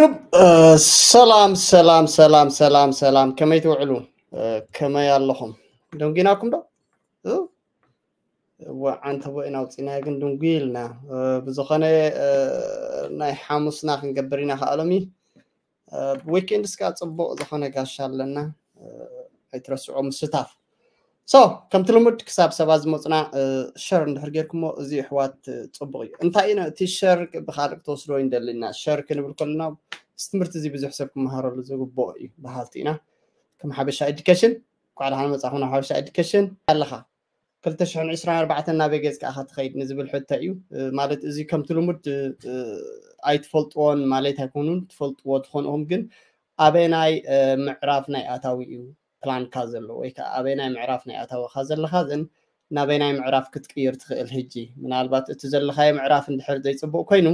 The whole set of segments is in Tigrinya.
ርብ ሰላም ሰላም ሰላም ሰላም ሰላም፣ ከመይ ትውዕሉ? ከመይ ኣለኹም? ደንጊናኩም ዶ? ወዓንተቦ ኢና ውፅና ግን ድንጉ ኢልና። ብዝኾነ ናይ ሓሙስና ክንገብር ኢና ከኣሎሚ። ዊኬንድ እስካ ፅቡቅ ዝኾነ ጋሻ ኣለና። ኣይትረስዑ ምስታፍ። ሶ ከምቲ ልሙድ ክሳብ ሰባት ዝመፁና ሸር እንድሕር ጌርኩሞ እዚ ኣሕዋት ፅቡቅ እዩ። እንታይ እዩ እቲ ሸር? ብካልእ ክትወስዶ ይንደልና። ሸር ክንብል ከለና ምስ ትምህርቲ እዚ ብዙሕ ሰብ ክመሃረሉ ዝግብኦ እዩ በሃልቲ ኢና። ከም ሓበሻ ኤዱኬሽን እንኳዕ ደሓን መፃኹም ናብ ሓበሻ ኤዱኬሽን። ኣለኻ ክልተ ሽሕን ዕስራን ኣርባዕተን ናበይ ገጽካ ኢኻ ትኸይድ ንዝብል ሕቶ እዩ። ማለት እዚ ከምቲ ልሙድ ኣይትፈልጥዎን ማለት ኣይኮኑን፣ ትፈልጥዎ ትኾንኦም ግን ኣበናይ ምዕራፍ ናይ ኣታዊ እዩ ፕላንካ ዘሎ ወይ ከዓ ኣበናይ ምዕራፍ ናይ ኣታዊኻ ዘለኻ ዘን ናበናይ ምዕራፍ ክትቅይር ትኽእል? ሕጂ ምናልባት እቲ ዘለኻዮ ምዕራፍ እንድሕር ዘይፅቡቅ ኮይኑ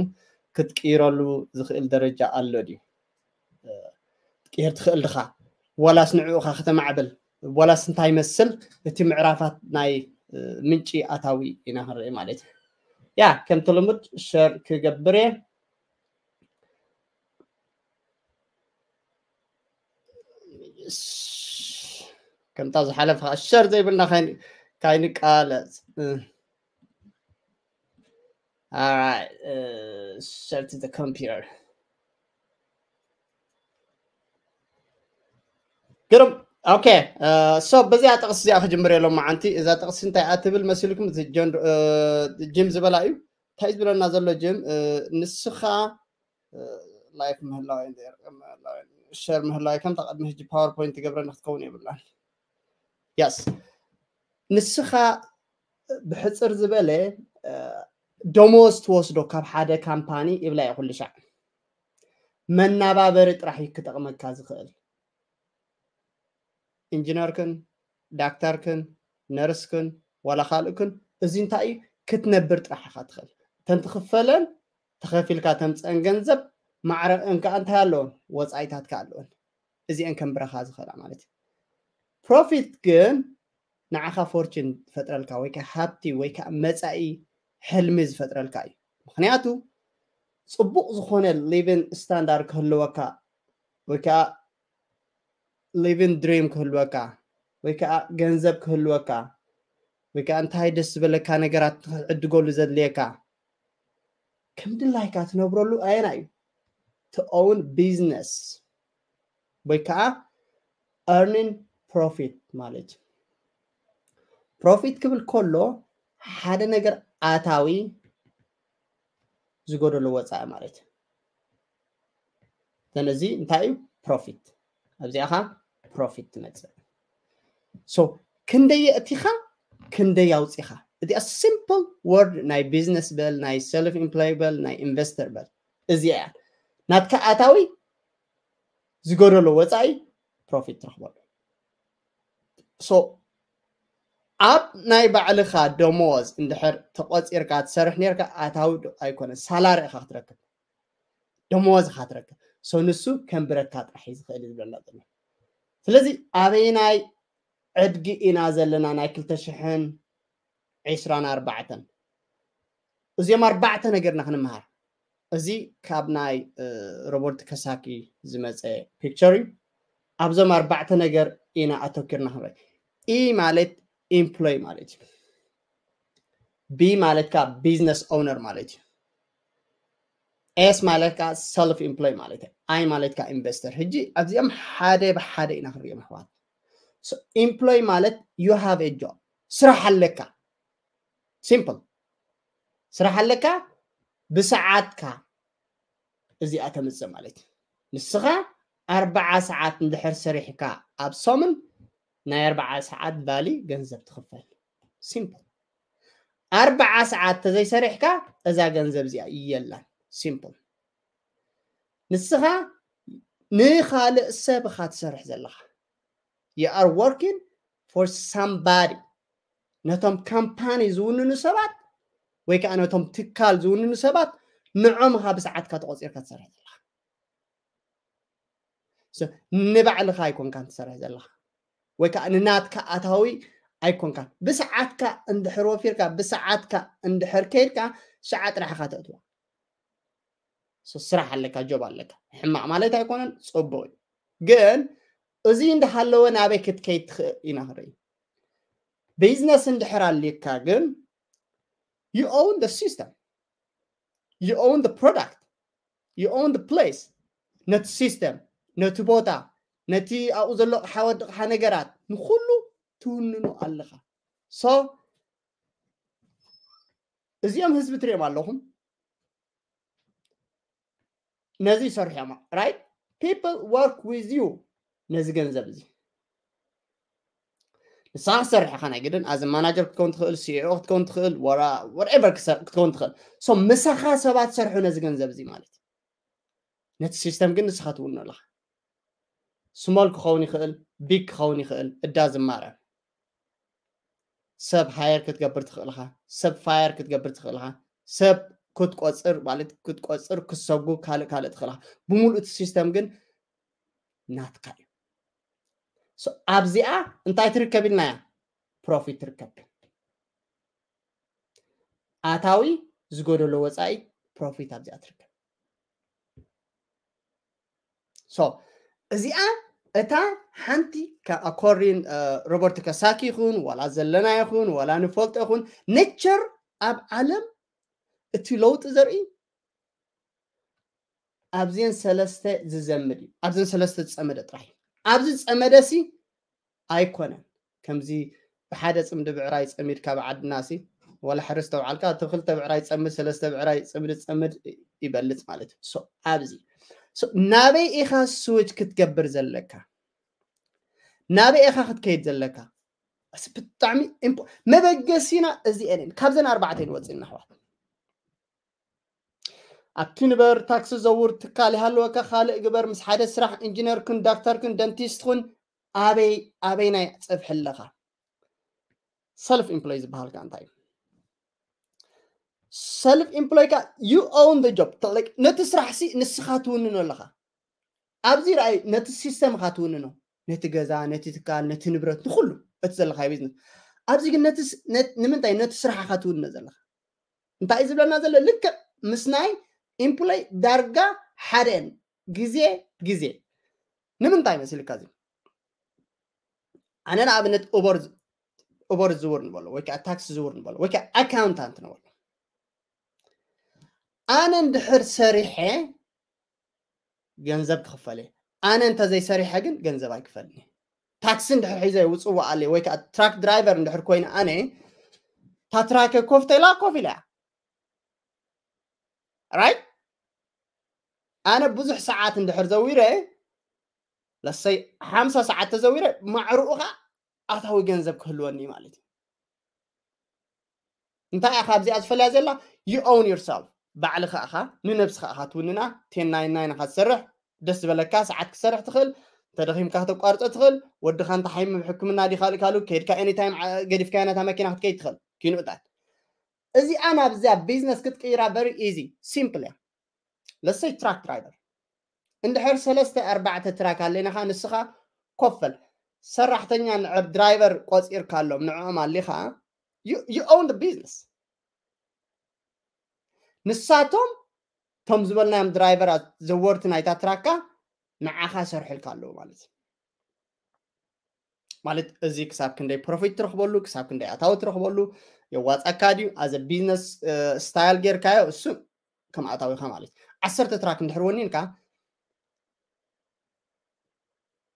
ክትቅይረሉ ዝኽእል ደረጃ ኣሎ ድዩ? ትቅይር ትኽእል ድኻ? ዋላስ ንዕኡ ኻ ከተማዕብል? ዋላስ እንታይ ይመስል እቲ ምዕራፋት ናይ ምንጪ ኣታዊ ኢና ክንርኢ ማለት እዩ። ያ ከምቲ ልሙድ ሸር ክገብር እየ። ከምታ ዝሓለፈ ሸር ዘይብልና ካይንቃለፅ። All right, uh, share to the computer. ግርም። ኦኬ፣ ሶ በዚኣ ጥቕሲ እዚኣ ክጅምር የሎም መዓንቲ። እዛ ጥቕሲ እንታይ እያ ትብል መሲልኩም? ጅም ዝበላ እዩ። እንታይ ዝብለና ዘሎ ጅም? ንስኻ ላይፍ ምህላው ሸር ምህላው ከምታ ቅድሚ ሕጂ ፓወርፖይንት ትገብረኒ ክትከውን የብላን። ያስ ንስኻ ብሕፅር ዝበለ ደሞዝ ትወስዶ ካብ ሓደ ካምፓኒ ይብላ እየ ኩሉ ሻዕ። መናባበሪ ጥራሕ እዩ ክጠቕመካ ዝኽእል። ኢንጂነርክን ዳክተርክን ነርስክን ዋላ ካልእክን እዚ እንታይ እዩ? ክትነብር ጥራሕ ኢኻ ትኽእል። እተን ትኽፈለን ተኸፊልካ ተምፀአን ገንዘብ ማዕረ እንከዓ እንታይ ኣለዎን? ወፃኢታትካ ኣለዎን። እዚአን ከንብረኻ ዝኽእላ ማለት እዩ። ፕሮፊት ግን ንዓኻ ፎርችን ዝፈጥረልካ ወይ ከዓ ሃብቲ ወይ ከዓ መፃኢ ሕልሚ ዝፈጥረልካ እዩ። ምክንያቱ ፅቡቅ ዝኾነ ሊቪን ስታንዳርድ ክህልወካ ወይ ከዓ ሊቪን ድሪም ክህልወካ ወይ ከዓ ገንዘብ ክህልወካ ወይ ከዓ እንታይ ደስ ዝበለካ ነገራት ክትዕድገሉ ዘድልየካ ከም ድላይካ ትነብረሉ ኣየና እዩ? To own business ወይ ከዓ earning profit ማለት እዩ። ፕሮፊት ክብል ከሎ ሓደ ነገር ኣታዊ ዝጎደሎ ወፃኢ ማለት እዩ። ዘን እዚ እንታይ እዩ? ፕሮፊት። ኣብዚኣ ኻ ፕሮፊት ትመፅእ። ሶ ክንደይ የእቲኻ ክንደይ ኣውፂኻ። እዚኣ ሲምፕል ወርድ ናይ ቢዝነስ በል ናይ ሰልፍ ኢምፕሎይ በል ናይ ኢንቨስተር በል እዚኣ እያ። ናትካ ኣታዊ ዝጎደሎ ወፃኢ ፕሮፊት ትረኽበሉ። ሶ ኣብ ናይ ባዕልኻ ደሞዝ እንድሕር ተቆፂርካ ትሰርሕ ነርካ ኣታዊ ኣይኮነን ሳላሪ ኢኻ ክትረክብ ደሞዝ ኢኻ ትረክብ። ሶ ንሱ ከንብረካ ጥራሕ እዩ ዝኽእል እዩ ዝብለና ዘሎ። ስለዚ ኣበይናይ ዕድጊ ኢና ዘለና ናይ ክልተ ሽሕን ዕስራን ኣርባዕተን? እዚኦም ኣርባዕተ ነገርና ክንምሃር። እዚ ካብ ናይ ሮበርት ከሳኪ ዝመፀ ፒክቸር እዩ። ኣብዞም ኣርባዕተ ነገር ኢና ኣተኪርና ክንርኢ። ኢ ማለት ኢምፕሎይ ማለት እዩ። ቢ ማለት ከዓ ቢዝነስ ኦውነር ማለት እዩ። ኤስ ማለት ከዓ ሰልፍ ኢምፕሎይ ማለት እዩ። ኣይ ማለት ከዓ ኢንቨስተር። ሕጂ ኣብዚኦም ሓደ ብሓደ ኢና ክንሪኦም ኣሕዋት። ኢምፕሎይ ማለት you have a job፣ ስራሕ ኣለካ። ሲምፕል። ስራሕ ኣለካ፣ ብሰዓትካ እዚኣ ተምፅእ ማለት እዩ። ንስኻ ኣርባዓ ሰዓት እንድሕር ሰሪሕካ ኣብ ሰሙን ናይ ኣርባዓ ሰዓት ቫሊ ገንዘብ ትኽፈል። ሲምፕል። ኣርባዓ ሰዓት ተዘይሰሪሕካ እዛ ገንዘብ እዚኣ የላን። ሲምፕል። ንስኻ ንኻልእ ሰብ ኢኻ ትሰርሕ ዘለኻ። You are working for somebody። ነቶም ካምፓኒ ዝውንኑ ሰባት ወይ ከዓ ነቶም ትካል ዝውንኑ ሰባት ንዖም ኢኻ ብሰዓትካ ተቆፂርካ ትሰርሕ ዘለኻ። ንባዕልኻ ኣይኮንካን ትሰርሕ ዘለኻ ወይ ከዓ ንናትካ ኣታዊ ኣይኮንካን። ብሰዓትካ እንድሕር ወፊርካ ብሰዓትካ እንድሕር ከይድካ ሸዓ ጥራሕ ኢኻ ተእትዋ። ስራሕ ኣለካ፣ ጆብ ኣለካ። ሕማቕ ማለት ኣይኮነን፣ ጽቡቕ እዩ። ግን እዚ እንዳሃለወ ናበይ ክትከይድ ትኽእል ኢና ክንርኢ። ቢዝነስ እንድሕር ኣልካ ግን you own the system, you own the product, you own the place። ነቲ ሲስተም፣ ነቲ ቦታ፣ ነቲ ኣብኡ ዘሎ ኣቕሓ ወድቕሓ ነገራት ንኩሉ ትውንኖ ኣለኻ። So እዚኦም ህዝቢ ትሪኦም ኣለኹም። ነዚ ይሰርሑ እዮም፣ right? People work with you ነዚ ገንዘብ እዚ። ንስኻ ክትሰርሕ ኢኻ ናይ ግድን፣ as a manager ክትከውን ትኽእል፣ ሲኢኦ ክትከውን ትኽእል፣ ወራ whatever ክትከውን ትኽእል። So ምሳኻ ሰባት ሰርሑ ነዚ ገንዘብ እዚ ማለት እዩ። ነቲ ሲስተም ግን ንስኻ ትውኖ ኣለኻ። ስሞል ክኸውን ይኽእል፣ ቢግ ክኸውን ይኽእል፣ እዳ ዝማረ ሰብ ሃየር ክትገብር ትኽእልኻ፣ ሰብ ፋየር ክትገብር ትኽእልኻ፣ ሰብ ክትቆፅር ማለት ክትቆፅር ክሰጉ ካልእ ካልእ ትኽእልኻ። ብምሉእ እቲ ሲስተም ግን ናትካ እዩ። ኣብዚኣ እንታይ ትርከብ ኢልናያ? ፕሮፊት ትርከብ። ኣታዊ ዝጎደሎ ወፃኢ ፕሮፊት ኣብዚኣ ትርከብ። So እዚኣ እታ ሓንቲ ኣኮርዲን ሮበርት ከሳኪ ይኹን ዋላ ዘለና ይኹን ዋላ ንፈልጦ ይኹን ኔቸር ኣብ ዓለም እቲ ለውጢ ዘርኢ ኣብዘን ሰለስተ ዝዘምድ እዩ። ኣብዘን ሰለስተ ዝፀመደ ጥራሕ እዩ። ኣብዚ ዝፀመደ ሲ ኣይኮነን ከምዚ ብሓደ ፅምዲ ብዕራይ ፀሚድካ ብዓድና ሲ ዋላ ሕርስ ተውዓልካ እቲ ክልተ ብዕራይ ፀምድ ሰለስተ ብዕራይ ፅምዲ ፅምድ ይበልፅ ማለት እዩ። ኣብዚ ናበይ ኢኻ ስዊች ክትገብር ዘለካ? ናበይ ኢኻ ክትከይድ ዘለካ? ብጣዕሚ መበገሲና እዚአን ካብዘን ኣርባዕተ ንወፅእና ኣሕዋት። ኣብቲ ንበር ታክሲ ዘውር ትካል ይሃለወካ ካልእ ግበር ምስ ሓደ ስራሕ ኢንጂነር ክን ዳክተር ክን ደንቲስት ክን ኣበይ ኣበይ ናይ ፀብሒ ኣለኻ? ሰልፍ ኢምፕሎይ ዝበሃል ከ እንታይ እዩ? ሰልፍ ኢምፕሎይ ካ you own the job። ነቲ ስራሕ ሲ ንስኻ ትውንኖ ኣለኻ። ኣብዚ ርኣይ ነቲ ሲስተም ኻ ትውንኖ፣ ነቲ ገዛ፣ ነቲ ትካል፣ ነቲ ንብረት፣ ንኩሉ እቲ ዘለኻ ቢዝነስ። ኣብዚ ግን ንምንታይ ነቲ ስራሕ ኻ ትውንኖ ዘለኻ? እንታይ እዩ ዝብለና ዘሎ? ልክዕ ምስ ናይ ኢምፕሎይ ዳርጋ ሓደ ግዜ ግዜ ንምንታይ መሲልካ እዚ? ኣነ ንኣብነት ኡበር ዝውር ንበሎ ወይ ከዓ ታክሲ ዝውር ንበሎ ወይ ከዓ ኣካውንታንት ንበሎ። ኣነ እንድሕር ሰሪሐ ገንዘብ ክኽፈል እየ። ኣነ እንተዘይሰሪሐ ግን ገንዘብ ኣይክፈልኒ። ታክሲ እንድሕር ሒዘ ውፅዋ ኣለ ወይ ከዓ ትራክ ድራይቨር እንድሕር ኮይነ ኣነ ታትራከ ኮፍ ተላ ኮፍ ኢላ እያ። ራይት? ኣነ ብዙሕ ሰዓት እንድሕር ዘዊረ ለሰይ ሓምሳ ሰዓት ተዘዊረ ማዕርኡ ኸዓ ኣታዊ ገንዘብ ክህልወኒ ማለት እዩ። እንታይ ኢኻ ኣብዚኣ ዝፈልያ ዘላ? You own yourself። ባዕልኻ ኢኻ ንነብስኻ ኢኻ ትውንና። ቴን ናይን ናይን ኢኻ ትሰርሕ። ደስ ዝበለካ ሰዓት ክትሰርሕ ትኽእል፣ ተደኺምካ ከተቋርጾ ትኽእል። ወድኻ እንተሓይሙ ሕክምና ዲኻ ልካሉ ከይድካ ኤኒታይም ገዲፍካዮ ነታ መኪና ክትከይድ ትኽእል። ኪንኡታት እዚኣ ናብዚኣ ቢዝነስ ክትቅይራ very easy simple እያ። ለሰይ ትራክ ድራይቨር እንድሕር ሰለስተ ኣርባዕተ ትራክ ኣለናኻ ንስኻ ኮፈል ሰራሕተኛ ድራይቨር ቆፂርካሎም ንዕኦም ኣሊኻ you own the business። ንሳቶም ቶም ዝበልናዮም ድራይቨራት ዘወርቲ ናይታ ትራካ ንዓኻ ይሰርሑልካ ኣለዉ ማለት እዩ። ማለት እዚ ክሳብ ክንደይ ፕሮፊት ትረኽበሉ ክሳብ ክንደይ ኣታዊ ትረኽበሉ የዋፃካ ድዩ ኣዘ ቢዝነስ ስታይል ጌርካዮ እሱ ከም ኣታዊኻ ማለት እዩ። ዓሰርተ ትራክ እንድሕር ወኒንካ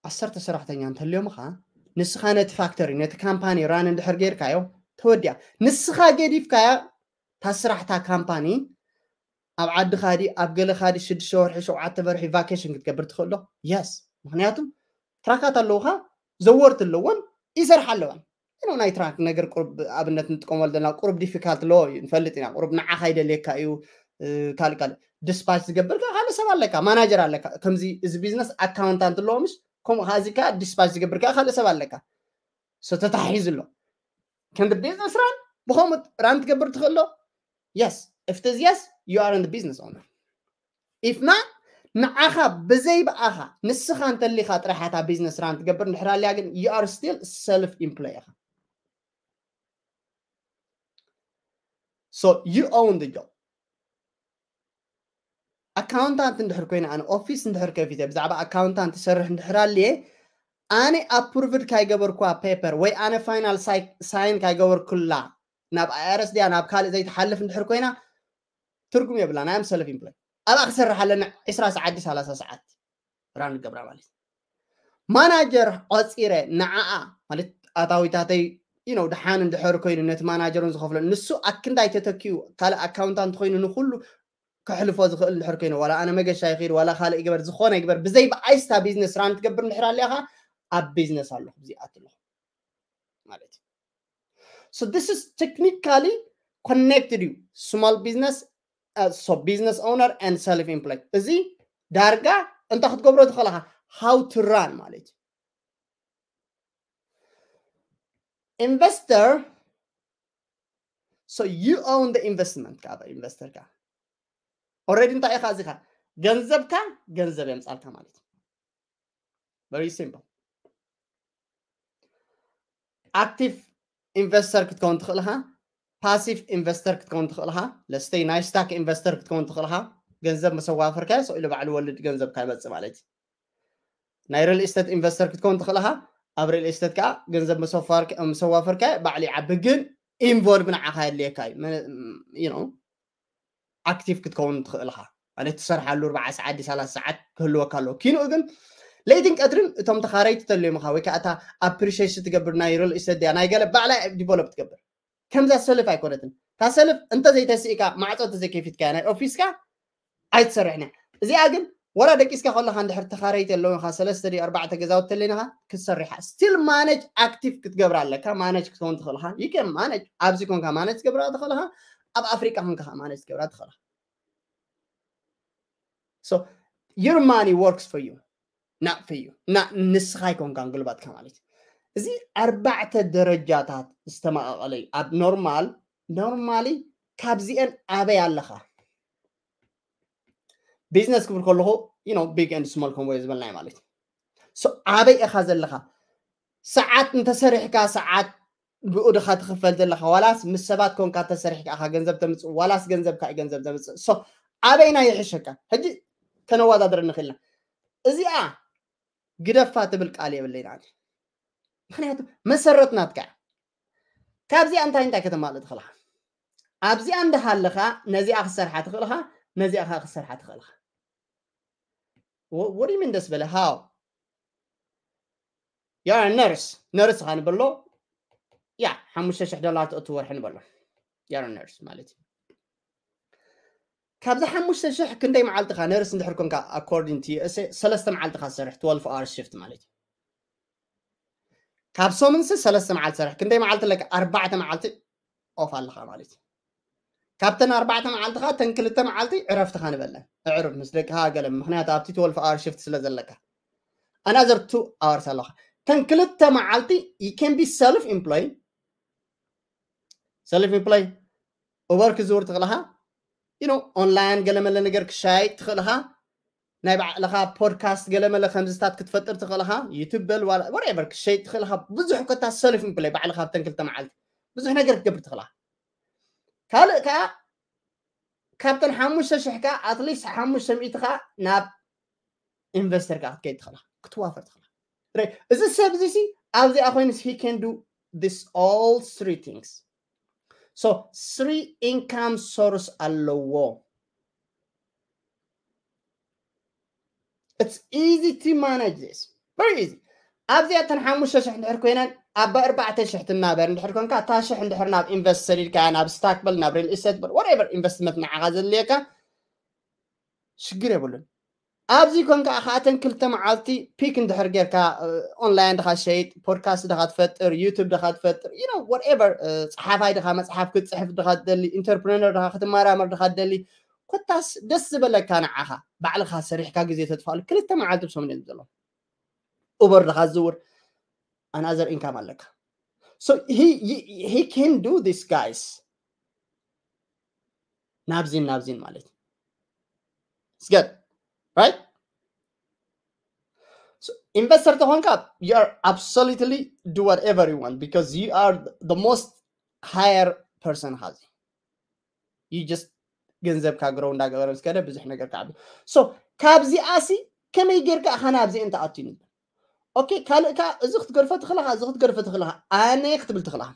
ዓሰርተ ሰራሕተኛ እንተልዮምኻ ንስኻ ነቲ ፋክተሪ ነቲ ካምፓኒ ራን እንድሕር ጌርካዮ ተወዲኣ። ንስኻ ገዲፍካያ እታ ስራሕታ ካምፓኒ ኣብ ዓድኻ ዲ ኣብ ገለኻ ዲ ሽዱሽተ ወርሒ ሸውዓተ ወርሒ ቫኬሽን ክትገብር ትኽእሎ? የስ። ምክንያቱ ትራካት ኣለውኻ ዘወርቲ ኣለዎን ይሰርሓ ኣለዋን። ኖ ናይ ትራክ ነገር ቁሩብ ኣብነት ንጥቀመሉ ዘለና ቁሩብ ዲፊካልት ሎ እዩ ንፈልጥ ኢና። ቁሩብ ንዓኻ ይደልየካ እዩ። ካልእ ካልእ ዲስፓች ዝገብር ካልእ ሰብ ኣለካ፣ ማናጀር ኣለካ። ከምዚ እዚ ቢዝነስ ኣካውንታንት ኣለዎ ምሽ ከምኡ ከዚ ከ ዲስፓች ዝገብር ከ ካልእ ሰብ ኣለካ። ተታሒዙ ኣሎ። Can the business run? ብኸምኡ ራን ትገብር ትኽእሎ? Yes. If it is yes, you are in the business owner. If not ንዓኻ ብዘይ ብኣኻ ንስኻ እንተሊኻ ጥራሓታ ቢዝነስ ራን ትገብር እንድሕር ኣልያ ግን you are still self employed ኢኻ። So you own the job. ኣካውንታንት እንድሕር ኮይነ ኣነ ኦፊስ እንድሕር ከፊተ ብዛዕባ ኣካውንታንት ትሰርሕ እንድሕር ኣልየ ኣነ ኣፕሩቭድ ካይገበርኩዋ ፔፐር ወይ ኣነ ፋይናል ሳይን ካይገበርኩላ ናብ ኣይኣርስ ድያ ናብ ካልእ ዘይትሓልፍ እንድሕር ኮይና ትርጉም የብላ ናይ ሰልፍ ኢምፕሎይ ኣብኣ ክሰርሕ ኣለና ዕስራ ሰዓት ዲ ሰላሳ ሰዓት ራን ገብራ ማለት ማናጀር ቆፂረ ንዓኣ ማለት ኣታዊታተይ you know ድሓን እንድሕር ኮይኑ ነቲ ማናጀሩን ዝኸፍሎ ንሱ ኣክንዳይ ተተኪኡ ካልእ ኣካውንታንት ኮይኑ ንኩሉ ከሕልፎ ዝኽእል እንድሕር ኮይኑ ዋላ ኣነ መገሻ ይኽድ ዋላ ካልእ ይግበር ዝኾነ ይግበር ብዘይ ብኣይስታ ቢዝነስ ራን ትገብር እንድሕር ኣለኻ ኣብ ቢዝነስ ኣለኹ እዚኣ ኣለኹ ማለት እዩ so this is technically connected you small business uh, so business owner and self employed እዚ ዳርጋ እንታይ ክትገብሮ ትኽእል ኢኻ how to run ማለት እዩ investor so you own the investment ካብ ኢንቨስተር ካ already እንታይ ኢኻ እዚኻ ገንዘብካ ገንዘብ የምፃልካ ማለት እዩ very simple active investor ክትከውን ትኽእል ኢኻ passive investor ክትከውን ትኽእል ኢኻ ለስተይ ናይ ስታክ ኢንቨስተር ክትከውን ትኽእል ኢኻ ገንዘብ መሰዋፈርካ ስቕ ኢሉ ባዕሉ ወልድ ገንዘብካ ይመፅእ ማለት እዩ ናይ real estate investor ክትከውን ትኽእል ኢኻ ኣብ real estate ከዓ ገንዘብ መሰዋፈርካ ባዕሉ ይዓቢ ግን involve ንዓኻ የድልየካ እዩ you know active ክትከውን ትኽእል ኢኻ ማለት ትሰርሓሉ ኣርባዓ ሰዓት ዲ ሰላሳ ሰዓት ክህልወካ ኣለዎ ኪንኡ ግን ለይትን ቀትርን እቶም ተኻረይቲ ተልዮም ኢኻ ወይ ከዓ እታ appreciation ትገብር ናይ real estate ድያ ናይ ገለ ባዕላ develop ትገብር ከምዛ ሰልፍ ኣይኮነትን እታ ሰልፍ እንተዘይተስኢካ ማዕፆ እንተዘይከፊትካ ናይ ኦፊስካ ኣይትሰርሕን እያ እዚኣ ግን ወላ ደቂስካ ከለካ እንድሕር ተኻረይቲ ኣለውካ ሰለስተ ድዩ ኣርባዕተ ገዛውቲ ተለይንካ ክትሰርሕ still manage active ክትገብራ ኣለካ manage ክትከውን ትኽእልካ you can manage ኣብዚ ኮንካ manage ትገብራ ትኽእልካ ኣብ ኣፍሪቃ ኮንካ manage ትገብራ ትኽእልካ so your money works for you not for you not ንስኻ ይኮንካ ግልባትካ ማለት እዩ እዚ ኣርባዕተ ደረጃታት ዝተመቃቀለ እዩ ኣብ normal normally ካብዚአን ኣበይ ኣለኻ ቢዝነስ ክብል ከለኹ you know big and small convoy ዝበልናይ ማለት እዩ so ኣበይ ኢኻ ዘለኻ ሰዓት እንተሰሪሕካ ሰዓት ብኡ ድኻ ትኽፈል ዘለኻ ዋላስ ምስ ሰባት ኮንካ ተሰሪሕካ ኢኻ ገንዘብ ተምፅእ ዋላስ ገንዘብካ እዩ ገንዘብ ተምፅእ so ኣበይና ይሕሸካ ሕጂ ከነወዳድር ንኽእልና እዚኣ ግደፋ ትብል ቃል የብለይና ምክንያቱ መሰረት ናትካ ካብዚኣ እንታይ እንታይ ከተማልእ ትኽእልኻ ኣብዚኣ እንዳሃለኻ ነዚኣ ክሰርሓ ትኽእልኻ ነዚኣ ከዓ ክሰርሓ ትኽእልኻ ወዲምን ደስ በለ ሃው you're a nurse nurse ኻ ንበሎ ያ ሓሙሽተ ሽሕ ዶላር ትእቱ ወርሒ ንበሎ you're a nurse ማለት እዩ ካብዚ ሓሙሽተ ሽሕ ክንደይ መዓልትኻ ነርስ እንድሕር ኮንካ according to USA ሰለስተ መዓልትኻ ዝሰርሕ twelve hour shift ማለት እዩ ካብ ሰሙንሲ ሰለስተ መዓልቲ ሰርሕ ክንደይ መዓልቲ ኣለካ ኣርባዕተ መዓልቲ ኦፍ ኣለኻ ማለት እዩ ካብተን ኣርባዕተ መዓልትኻ ተን ክልተ መዓልቲ ዕረፍትኻ ንበለን እዕሩፍ ምስ ደቅኻ ገለ ምክንያቱ ኣብቲ twelve hour shift ስለ ዘለካ another two hours ኣለኻ ተን ክልተ መዓልቲ you can be self employed self employed ኡበር ክዝውር ትኽእልኻ you know online ገለ መለ ነገር ክሻይጥ ትኽእልኻ ናይ ባዕልኻ ፖድካስት ገለ መለ ከምዝታት ክትፈጥር ትኽእልኻ ዩቱብ በል whatever ክሸይጥ ትኽእልኻ ብዙሕ ኮታ self employed ባዕልኻ ኣብተን ክልተ መዓልቲ ብዙሕ ነገር ክትገብር ትኽእልኻ ካልእ ከዓ ካብተን ሓሙሽተ ሽሕ ከዓ at least ሓሙሽተ ሚእትኻ ናብ ኢንቨስተር ከዓ ክትከይድ ትኽእልኻ ክትዋፈር ትኽእልኻ እዚ ሰብ እዚ ኣብዚኣ ኮይኑስ he can do this all three things so three income source ኣለዎ it's easy to manage this very easy ኣብዚኣ እተን ሓሙሽተ ሽሕ እንድሕር ኮይነን ኣብ ኣርባዕተ ሽሕ ትናበር እንድሕር ኮንካ እታ ሽሕ እንድሕር ናብ ኢንቨስት ሰዲድካ ናብ ስታክ በል ናብ ሪል ኢስቴት በል whatever ኢንቨስትመንት ንዓኻ ዘድልየካ ሽግር የብሉን ኣብዚ ኮንካ ከኣተን ክልተ መዓልቲ ፒክ እንድሕር ጌርካ ኦንላይን ድኻ ሸይጥ ፖድካስት ድኻ ትፈጥር ዩቱብ ድኻ ትፈጥር you know whatever ፀሓፋይ ድኻ መፅሓፍ ክትፅሕፍ ድኻ ትደሊ ኢንተርፕረነር ድኻ ክትመራመር ድኻ ትደሊ ኮታስ ደስ ዝበለካ ንዓኻ ባዕልኻ ሰሪሕካ ግዜ ተጥፋሉ ክልተ መዓልቲ ብሰሙን እዮም ዘሎ ኡበር ድኻ ዝዝውር ኣናዘር ኢንካም ኣለካ so he, he, he can do this guys ናብዚን ናብዚን ማለት እዩ it's good right so investor ተኾንካ you are absolutely do whatever you want because you are the most higher person ኻዚ you just ገንዘብካ ግረው እንዳገበረ ምስ ከደ ብዙሕ ነገር ክዓቢ። So ካብዚኣ ሲ ከመይ ጌርካ ኢኻ ናብዚአን ትኣቱ እዩ ንብል። ኦኬ፣ ካልእ ከኣ እዚ ክትገድፎ ትኽእል ኢኻ፣ እዚ ክትገድፎ ትኽእል ኢኻ፣ ኣነ ክትብል ትኽእል ኢኻ።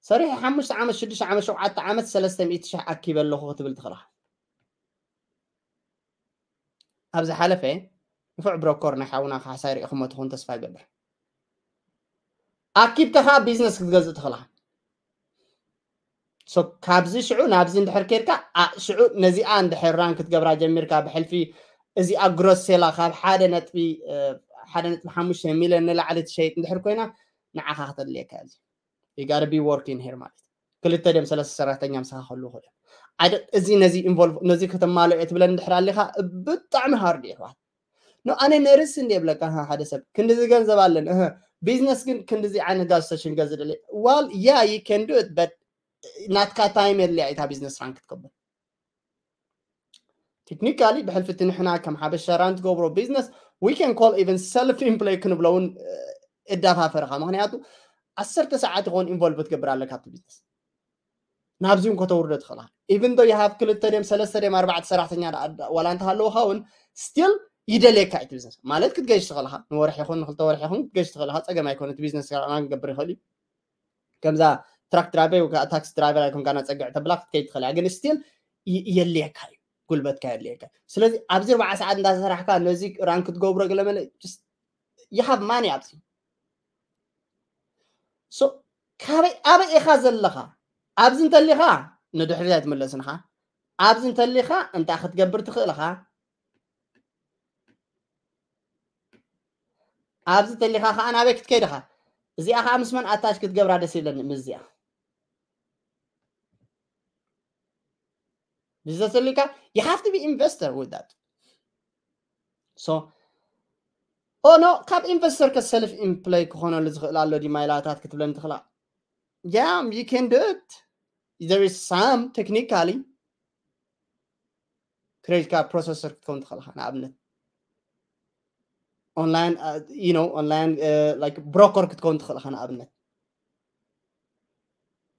ሰሪሐ ሓሙሽተ ዓመት ሽዱሽተ ዓመት ሸውዓተ ዓመት ሰለስተ ሚእቲ ሽሕ ኣኪበ ኣለኹ ክትብል ትኽእል ኢኻ። ኣብ ዝሓለፈ ንፉዕ ብሮኮር ናይ ሓውና ካሕሳይ ርኢኹሞ ትኹን ተስፋ ይገብር። ኣኪብካ ከዓ ቢዝነስ ክትገዝእ ትኽእል ኢኻ። So ካብዚ ሽዑ ናብዚ እንድሕር ኬድካ ሽዑ ነዚኣ እንድሕር ራን ክትገብራ ጀሚርካ ብሕልፊ እዚኣ ግሮስ ሴላ ካብ ሓደ ነጥቢ ሓደ ነጥቢ ሓሙሽተ ሚልዮን ንላዕሊ ትሸይጥ እንድሕር ኮይና ንዓኻ ክተድልየካ እዚ you gotta be working here ማለት ክልተ ደም ሰለስተ ሰራሕተኛ ምሳኻ ከሉ ይኽእል እዚ ነዚ ኢንቮልቭ ነዚ ከተማልኦ እየ ትብለን እንድሕር ኣሊኻ ብጣዕሚ ሃርድ እዩ ኣሕዋት ኖ ኣነ ነርስ እንዲ የብለካ ሓደ ሰብ ክንድዚ ገንዘብ ኣለን ቢዝነስ ግን ክንድዚ ዓይነት ጋዝ ስቴሽን ገዝእ ደለ ዋል yeah you can do it but ናትካ ታይም የድልያ እታ ቢዝነስ ራን ክትከብር ቴክኒካሊ ብሕልፊ እቲ ንሕና ከም ሓበሻ ራን ትገብሮ ቢዝነስ we can call even self employ ክንብሎ እውን እዳፋፈርኻ ምክንያቱ ዓሰርተ ሰዓት ይኸውን ኢንቮልቭ ትገብር ኣለካ ኣብቲ ቢዝነስ ናብዚ እውን ከተውርዶ ትኽእላ even though you have ክልተ ድም ሰለስተ ድም ኣርባዕተ ሰራሕተኛ ዋላ እንተሃለውካ እውን still ይደልየካ እቲ ቢዝነስ ማለት ክትገሽ ትኽእልካ ንወርሒ ይኹን ንክልተ ወርሒ ይኹን ክትገሽ ትኽእልካ ፀገም ኣይኮነ እቲ ቢዝነስ ክገብር ይኽእል እዩ ከምዛ ትራክ ድራይቨር ወይ ከዓ ታክሲ ድራይቨር ኣይኮንካ ናፀግዕ ተብላ ክትከይድ ትኽእል እያ ግን still የድልየካ እዩ ጉልበትካ የድልየካ ስለዚ ኣብዚ ኣርባዓ ሰዓት እንዳሰራሕካ ነዚ ራን ክትገብሮ ገለመለ you have money ኣብዚ so ካበይ ኣበይ ኢኻ ዘለኻ ኣብዚ እንተሊኻ ንድሕሪት ኣይትምለስንኻ ኣብዚ እንተሊኻ እንታይ ክትገብር ትኽእልኻ ኣብዚ ተሊኻ ከዓ ናበይ ክትከይድ ኢኻ እዚኣ ከዓ ምስ መን ኣታች ክትገብራ ደስ ይብለኒ ምስዚኣ ቢዝነስ ተሊካ you have to be investor with that so ኦ ኖ ካብ ኢንቨስተር ከ ሰልፍ ኢምፕሎይ ክኾነሉ ዝኽእል ኣሎ ዲማይላታት ክትብለኒ ትኽእላ yeah you can do it there is some technically ክሬዲት ካርድ ፕሮሰሰር ክትከውን ትኽእል ኢኻ ንኣብነት ኦንላይን ዩ ኖ ኦንላይን ላይክ ብሮከር ክትከውን ትኽእል ኢኻ ንኣብነት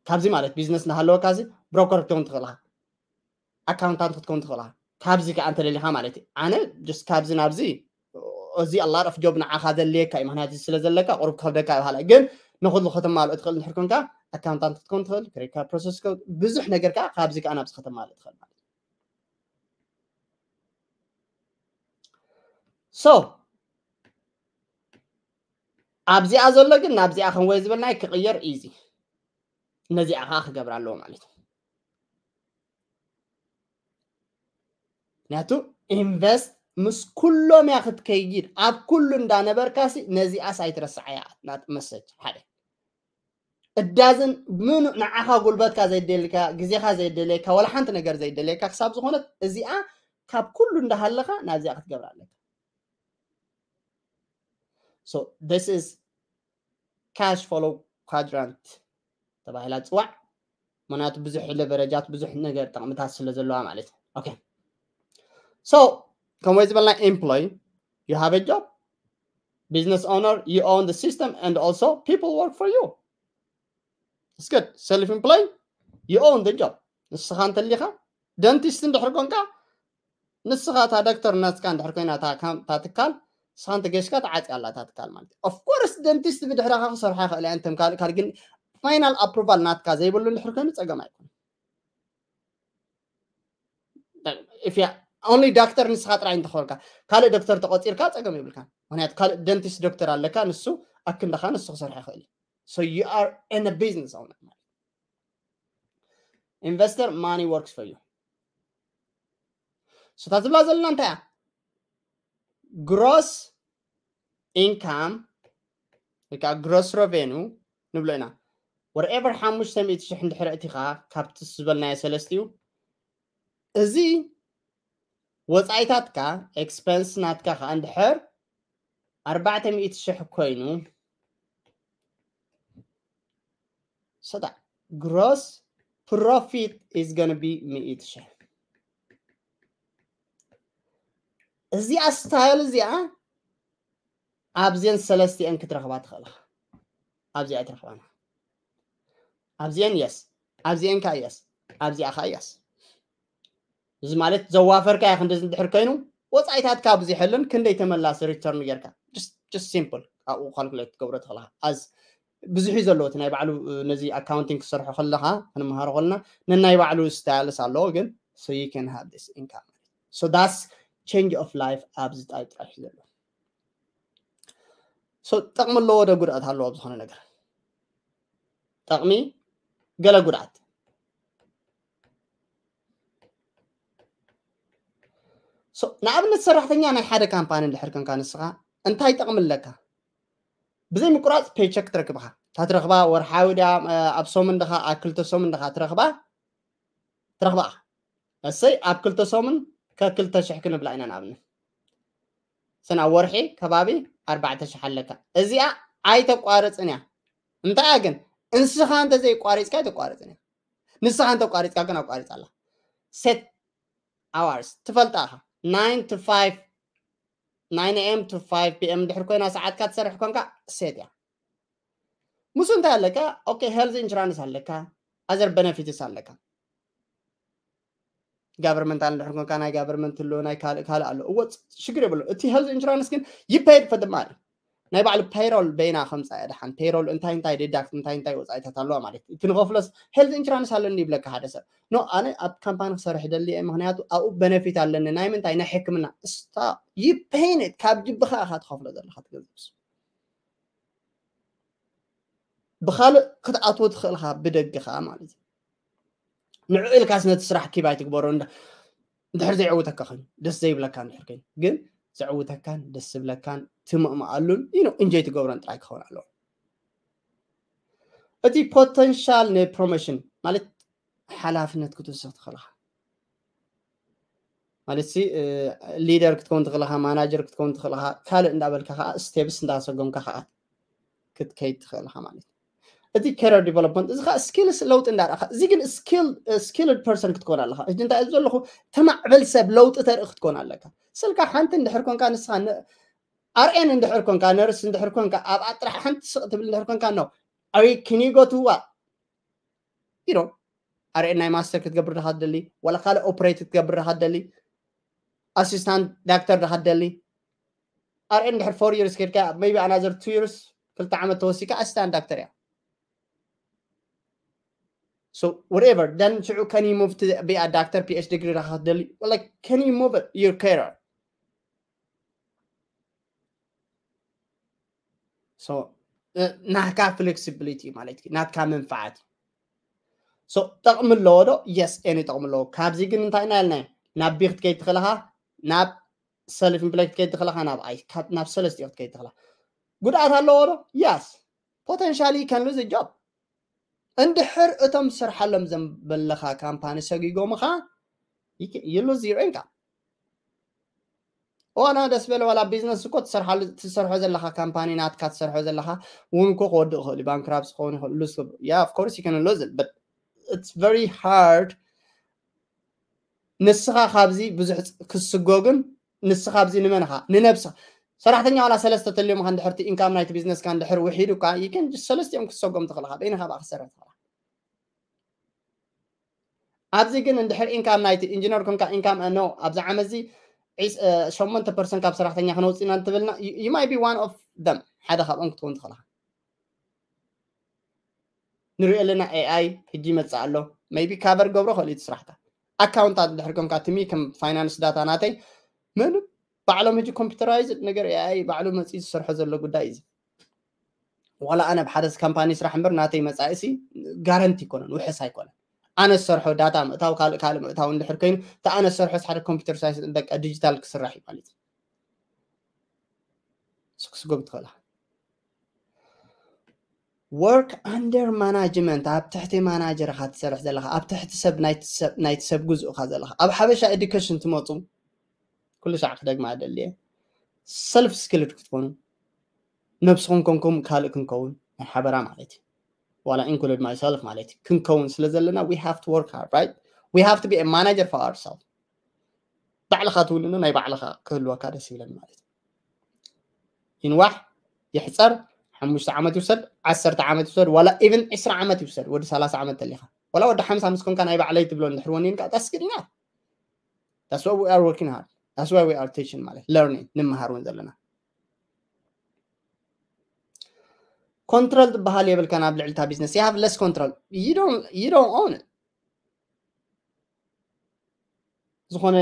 ካብዚ ማለት ቢዝነስ እናሃለወካ እዚ ብሮከር ክትከውን ትኽእል ኢኻ ኣካውንታንት ክትከውን ትኽእል ኢኻ ካብዚ ከዓ እንተደሊኻ ማለት እዩ ኣነ ስ ካብዚ ናብዚ እዚ ኣላ ረፍ ጆብ ንዓኻ ዘድልየካ እዩ ምክንያቱ ስለ ዘለካ ቁሩብ ክኸብደካ ይባሃላ ግን ንኩሉ ከተማልኦ ትኽእል እንድሕር ኮንካ ኣካውንታንት ክትከውን ትኽእል ክሬዲት ካርድ ፕሮሰስ ብዙሕ ነገር ከዓ ካብዚ ከዓ ናብዚ ከተማልኦ ትኽእል ማለት so ኣብዚኣ ዘሎ ግን ናብዚኣ ክንወይ ዝበልናይ ክቕየር ኢዚ ነዚኣ ከዓ ክገብር ኣለዎ ማለት እዩ ምክንያቱ ኢንቨስት ምስ ኩሎም እያ ክትከይድ ኣብ ኩሉ እንዳነበርካሲ ነዚኣስ ኣይትረስዓያ ናት መሰጅ ሓደ እዳዝን ምኑ ንዓኻ ጉልበትካ ዘይደልካ ግዜኻ ዘይደለካ ወላ ሓንቲ ነገር ዘይደለካ ክሳብ ዝኾነት እዚኣ ካብ ኩሉ እንዳሃለኻ ናብዚኣ ክትገብር ኣለካ so this is cash flow quadrant ተባሂላ ትፅዋዕ ምክንያቱ ብዙሕ ለቨረጃት ብዙሕ ነገር ጠቕምታት ስለ ዘለዋ ማለት እዩ okay so ከምኡ ዝበልና employ you have a job business owner you own the system and also people work for you it's good self employ you own the job ንስኻ እንተሊኻ ደንቲስት እንድሕር ኮንካ ንስኻ እታ ዶክተር ናትካ እንድሕር ኮይና እታ ትካል ንስኻ እንተገሽካ ተዓፅያ ኣላ እታ ትካል ማለት of course ደንቲስት ብድሕረኻ ክሰርሖ ይኽእል እያ እንተም ካልእ ካልእ ግን ፋይናል ኣፕሩቫል ናትካ ዘይብሉ እንድሕር ኮይኑ ፀገም ኣይኮነ if only ዶክተር ንስኻ ጥራይ እንተኾንካ ካልእ ዶክተር ተቆፂርካ ፀገም የብልካ ምክንያቱ ካልእ ደንቲስት ዶክተር ኣለካ ንሱ ኣክንዳኻ ንሱ ክሰርሖ ይኽእል so you are in a business owner investor money works for you so እታ ዝብላ ዘለና እንታይ እያ gross income ወይ ከዓ gross revenue ንብሎ ኢና whatever ሓሙሽተ ሚእቲ ሽሕ እንድሕር እቲኻ ካብቲ ዝበልናዮ ሰለስቲኡ እዚ ወፃኢታትካ ኤክስፐንስ ናትካ ከዓ እንድሕር ኣርባዕተ ሚእቲ ሽሕ ኮይኑ so that gross profit is gonna be ሚእቲ ሽሕ እዚኣ ስታይል እዚኣ ኣብዚአን ሰለስቲአን ክትረኽባ ትኽእልኻ ኣብዚኣ ኣይትረኽባና ኣብዚአን የስ ኣብዚአን ከዓ የስ ኣብዚኣ ከዓ የስ እዚ ማለት ዘዋፈርካዮ ክንዲ እንድሕር ኮይኑ ወፃኢታትካ ኣብዚሐሉን ክንደይ ተመላሲ return ጌርካ። Just simple ኣብኡ calculate ትገብሮ ትኽእልካ። As ብዙሕ እዩ ዘለዎ እቲ ናይ ባዕሉ ነዚ accounting ክሰርሖ ከለካ ክንመሃሮ ከለና ነናይ ባዕሉ styles ኣለዎ። ግን so you can have this income, so that's change of life ኣብዚ ጣይ ጥራሕ እዩ ዘሎ። So ጠቕሚ ኣለዎ ዶ ጉድኣት ኣለዎ ኣብ ዝኾነ ነገር? ጠቕሚ ገለ ጉድኣት። So ንኣብነት ሰራሕተኛ ናይ ሓደ ካምፓኒ እንድሕር ኮንካ ንስኻ እንታይ ጠቕሚ ኣለካ? ብዘይ ምቁራፅ paycheck ትረክብኻ። እታ ትረኽባ ወርሓዊ ድያ ኣብ ሰሙን ድኻ ኣብ ክልተ ሰሙን ድኻ ትረኽባ ትረኽባ እሰይ ኣብ ክልተ ሰሙን ከክልተ ሽሕ ክንብላ ኢና ንኣብነት ሰና ወርሒ ከባቢ ኣርባዕተ ሽሕ ኣለካ። እዚኣ ኣይተቋርፅን እያ። እንታይ ግን እንስኻ እንተዘይቋሪፅካ ኣይተቋርፅን እያ። ንስኻ እንተቋሪፅካ ግን ኣቋሪፃ ኣላ። Set hours ትፈልጣ ኢኻ። Nine to five, nine a.m. to five p.m. ድሕር ኮይና ሰዓትካ ትሰርሕ ኮንካ set እያ። ምስ እንታይ ኣለካ? Okay, health insurance ኣለካ፣ other benefits ኣለካ። Government እንድሕር ኮንካ ናይ government ኣሎ፣ ናይ ካልእ ካልእ ኣሎ። እወ ሽግር የብሎ። እቲ health insurance ግን you paid for the money። ናይ ባዕሉ payroll በይና ከምፃ እያ። ደሓን payroll እንታይ እንታይ deduct እንታይ እንታይ ወፃኢታት ኣለዋ ማለት እዩ። እቲ ንኸፍሎስ health insurance ኣለኒ ይብለካ ሓደ ሰብ። No, ኣነ ኣብ ካምፓኒ ክሰርሕ ደሊ እየ፣ ምክንያቱ ኣብኡ benefit ኣለኒ። ናይ ምንታይ? ናይ ሕክምና። Stop, you paying it። ካብ ጅብኻ ኢኻ ትኸፍሎ ዘለኻ ትገዝብስ ብኻልእ ክትኣትዎ ትኽእል ኢኻ ብደገ ኸዓ ማለት እዩ። ንዕኡ ኢልካስ ነቲ ስራሕ ኪብ ኣይትግበሮ። እንድሕር ዘይዕውተካ ኮይኑ ደስ ዘይብለካ እንድሕር ኮይኑ ግን ዘዕውተካን ደስ ዝብለካን ትምእምኣሉን you know enjoy ትገብሮን ጥራይ ክኸውን ኣለዎ። እቲ potential ን promotion ማለት ሓላፍነት ክትወስኽ ትኽእል ኢኻ። ማለት ሲ leader ክትከውን ትኽእል ኢኻ፣ manager ክትከውን ትኽእል ኢኻ። ካልእ እንዳበልካ ከዓ steps እንዳሰጎምካ ከዓ ክትከይድ ትኽእል ኢኻ ማለት እዩ። እቲ career development እዚ ከዓ skills ለውጢ እንዳረእኻ፣ እዚ ግን skilled person ክትኮን ኣለኻ። እዚ እንታይ ዘለኹ ተማዕበል ሰብ ለውጢ ተርኢ ክትኮን ኣለካ። ስልካ ሓንቲ እንድሕር ኮንካ ንስኻ ኣርኤን እንድሕር ኮንካ ነርስ እንድሕር ኮንካ ኣብኣ ጥራሕ ሓንቲ ስቕ ትብል እንድሕር ኮንካ ነው ኣይ ክኒጎትዋ ኢሮ ኣርኤን ናይ ማስተር ክትገብር ዳኻ ትደሊ ዋላ ካልእ ኦፕሬት ክትገብር ዳኻ ትደሊ ኣሲስታንት ዳክተር ዳኻ ትደሊ ኣርኤን ድሕር four years ከድካ maybe another two years ክልተ ዓመት ተወሲካ ኣሲስታንት ዳክተር እያ። So whatever, then ሽዑ can you move to be a doctor, PhD degree ዳኻ ትደሊ like can you move your career? So ናትካ flexibility ማለት እዩ፣ ናትካ መንፋዓት እዩ። So ጠቕሚ ኣለዎ ዶ? Yes, any ጠቕሚ ኣለዎ። ካብዚ ግን እንታይ ኢና ኢልና ናብ ቢ ክትከይድ ትኽእልኻ፣ ናብ self employed ክትከይድ ትኽእልኻ፣ ናብ ኣይ ናብ ሰለስቲኡ ክትከይድ ትኽእልኻ። ጉድኣት ኣለዎ ዶ? Yes, potentially you can lose a job። እንድሕር እቶም ትሰርሓሎም ዘለኻ ካምፓኒ ሰጊጎምኻ you lose your income። ዋላ ደስ በለ ዋላ ቢዝነስ እኮ ትሰርሓሉ ትሰርሖ ዘለኻ ካምፓኒ ናትካ ትሰርሖ ዘለኻ እውን እኮ ክወድእ ይኽእል እዩ፣ ባንክራፕሲ ክኸውን ይኽእል፣ ሉዝ ክብል። Yeah, of course you can lose it, but it's very hard። ንስኻ ካብዚ ብዙሕ ክትስጎግን ንስኻ ኣብዚ ንመንኻ ንነብስኻ ሰራሕተኛ ዋላ ሰለስተ ተልዮም ኻ እንድሕርቲ ኢንካም ናይቲ ቢዝነስካ እንድሕር ውሒዱ እኳ you can just ሰለስቲኦም ክትሰጎም ትኽእል ኢኻ። በይንኻ ብኣ ክትሰርሕ ትኽእል ኢኻ። ኣብዚ ግን እንድሕር ኢንካም ናይቲ ኢንጂነር ኮንካ ኢንካም no ኣብዚ ዓመት እዚ ሸሞንተ ፐርሰንት ካብ ሰራሕተኛ ክነውፅእ ኢና እንትብልና you might be one of them ሓደ ካብኦም ክትከውን ትኽእል ኢኻ። ንሪኦ ኣለና ኤኣይ ሕጂ ይመፅእ ኣሎ maybe ካቨር ገብሮ ክእል እቲ ስራሕካ ኣካውንታት እንድሕር ኮንካ ትሚ ከም ፋይናንስ ዳታ ናተይ ምን ባዕሎም ሕጂ ኮምፒውተራይዝድ ነገር ኤኣይ ባዕሉ መፅኡ ዝሰርሖ ዘሎ ጉዳይ እዩ። ዋላ ኣነ ብሓደ ካምፓኒ ስራሕ እምበር ናተይ መፃኢሲ ጋረንቲ ኣይኮነን፣ ውሕስ ኣይኮነን። ኣነ ዝሰርሖ ዳታ ምእታው ካልእ ካልእ ምእታው እንድሕር ኮይኑ እቲ ኣነ ዝሰርሖ ሓደ ኮምፒውተር ሳይንስ በቃ ዲጂታል ክስራሕ እዩ ማለት እዩ። ስክስጎግ ትኽእላ work under management ኣብ ትሕቲ ማናጀር ኢኻ ትሰርሕ ዘለኻ፣ ኣብ ትሕቲ ሰብ ናይቲ ሰብ ግዙእ ኢኻ ዘለኻ። ኣብ ሓበሻ ኤዱኬሽን ትመፁ ኩሉ ሻዕ ክደግማ ደልየ ሰልፍ ስኪልድ ክትኮኑ ነብስኹም ኮንኩም ካልእ ክንከውን ናይ ሓበራ ማለት እዩ። ዋላ include myself ማለት እዩ። ክንከውን ስለ ዘለና we have to work hard, right? We have to be a manager for ourselves። ባዕልኻ ትውንኖ ናይ ባዕልኻ ክህልወካ ደስ ይብለኒ ማለት እዩ። ይንዋሕ ይሕፀር ሓሙሽተ ዓመት ይውሰድ ዓሰርተ ዓመት ይውሰድ ዋላ even ዕስራ ዓመት ይውሰድ ወዲ ሰላሳ ዓመት ተሊኻ ዋላ ወዲ ሓምሳ ምስ ኮንካ ናይ ባዕለይ ትብሎ እንድሕር ወኒንካ that's good enough። That's what we are working hard. That's why we are teaching ማለት learning ንምሃር እውን ዘለና። Control ዝበሃል የብልካን ኣብ ልዕሊ እታ business. You have less control. You don't you don't own it. ዝኾነ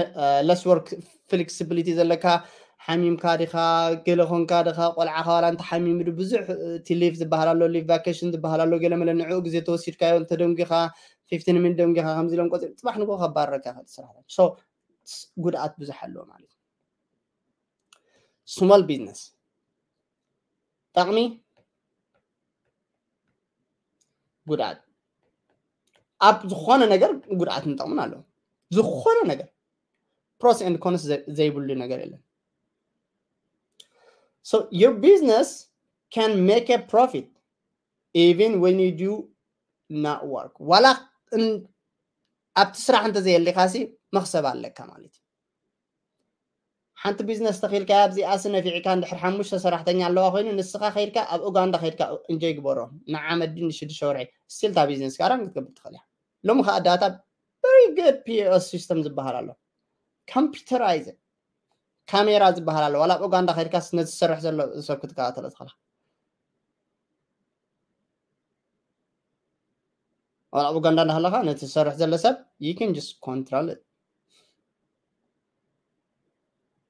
less work flexibility ዘለካ ሓሚምካ ዲኻ ገለ ኮንካ ዲኻ ቆልዓኻ ዋላ እንተ ሓሚሙ ብዙሕ እቲ leave ዝበሃል ኣሎ leave vacation ዝበሃል ኣሎ ገለ መለ ንዕኡ ግዜ ተወሲድካዮ እንተ ደንጊኻ fifteen minute ደንጊኻ ከምዚ ኢሎም ቆፂ ፅባሕ ንጎ ከባረካ ስራሕ so ጉድኣት ብዙሕ ኣለዎ ማለት እዩ። Small business ጠቕሚ ጉድኣት ኣብ ዝኾነ ነገር ጉድኣትን ጠቕምን ኣለዎ። ዝኾነ ነገር pros and cons ዘይብሉ ነገር የለን። So your business can make a profit even when you do not work. ዋላ ኣብቲ ስራሕ እንተዘየሊኻሲ መኽሰብ ኣለካ ማለት እዩ። ሓንቲ ቢዝነስ ተኺልካ ኣብዚኣሲ ነፊዕካ እንድሕር ሓሙሽተ ሰራሕተኛ ኣለዋ ኮይኑ ንስኻ ከይድካ ኣብ ኡጋንዳ ከይድካ እንጆይ ግበሮ ንዓመት ድን ንሽዱሽተ ወርሒ ስቲል እታ ቢዝነስ ጋራ ክትገብር ትኽእል እያ። ሎሚ ከዓ ዳታ very good P O S system ዝበሃል ኣሎ። Computerized ካሜራ ዝበሃል ኣሎ። ዋላ ኣብ ኡጋንዳ ከይድካስ ነቲ ዝሰርሕ ዘሎ ሰብ ክትከታተሎ ትኽእላ። ዋላ ኣብ ኡጋንዳ እንዳሃለኻ ነቲ ዝሰርሕ ዘሎ ሰብ you can just control it።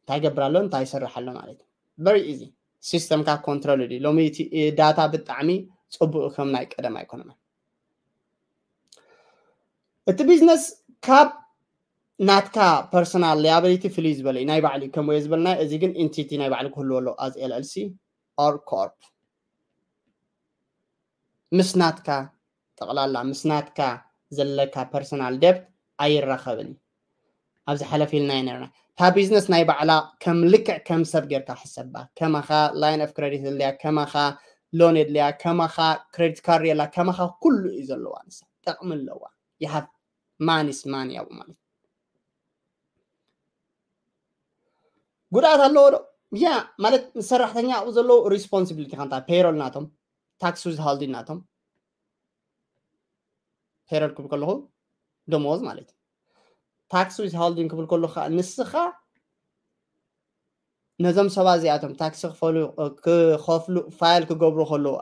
እንታይ ይገብር ኣሎ እንታይ ይሰርሕ ኣሎ ማለት እዩ። Very easy system ካ control እዩ። ሎሚ እቲ ዳታ ብጣዕሚ ፅቡቅ ከም ናይ ቀደም ኣይኮነን። እቲ ቢዝነስ ካብ ናትካ personal liability ፍልይ ዝበለ እዩ። ናይ ባዕሉ እዩ ከም ዝበልና እዚ ግን entity ናይ ባዕሉ ክህልዎ ኣሎ as L L C or corp ምስ ናትካ ጠቕላላ ምስ ናትካ ዘለካ personal debt ኣይራኸብን እዩ። ኣብዚ ሓለፊ ኢልና ኢና ነርና እታ ቢዝነስ ናይ ባዕላ ከም ልክዕ ከም ሰብ ጌርካ ሕሰባ። ከማኻ line of credit የድልያ፣ ከማኻ loan የድልያ፣ ከማኻ credit card የላ፣ ከማኻ ኩሉ እዩ ዘለዋ። ንሳ ጠቕሚ ኣለዋ። You have money is money ኣብኡ ማለት ጉድኣት ኣለዎ ዶ? ያ ማለት ንሰራሕተኛ ኣብኡ ዘለዉ responsibility ካ እንታይ payroll ናቶም tax withholding ናቶም payroll ክብል ከለኹ ደሞዝ ማለት እዩ። Tax withholding ክብል ከለኹ ከዓ ንስኻ ነዞም ሰባት እዚኣቶም ታክሲ ክፈሉ ክኸፍሉ file ክገብሩ ከለዉ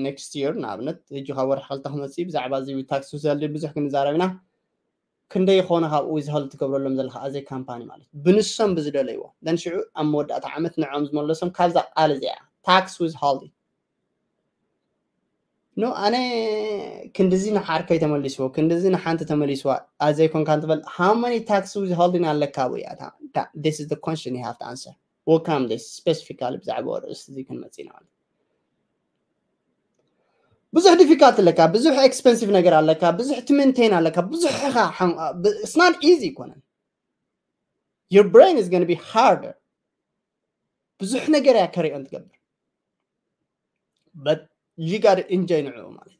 next year ንኣብነት ሕጂ ካብ ወርሒ ክልተ ክመፅእ እዩ ብዛዕባ እዚ tax withholding ብዙሕ ክንዛረብ ኢና። ክንደይ ይኾነ ካብኡ withhold ትገብረሎም ዘለካ ኣዘይ ካምፓኒ ማለት እዩ። ብንሶም ብዝደለይዎ then ሽዑ ኣብ መወዳእታ ዓመት ንዖም ዝመለሶም ካብዛ ቃል እዚኣ tax withholding no ኣነ ክንድዚ ንሓርከይ ተመሊስዎ ክንድዚ ንሓንቲ ተመሊስዋ ኣዘይኮንካ እንትበል how many tax withholding ኣለካ ኣብኡ እያ እታ this is the question you have to answer። Welcome this specifically ብዛዕባ ርእሲ እዚ ክንመፅእ ኢና ማለት ብዙሕ difficult ኣለካ ብዙሕ expensive ነገር ኣለካ ብዙሕ to maintain ኣለካ ብዙሕ ኢኻ it's not easy ይኮነን። Your brain is going to be harder ብዙሕ ነገር እያ carry on ትገብር but you got to enjoy ንዕኡ ማለት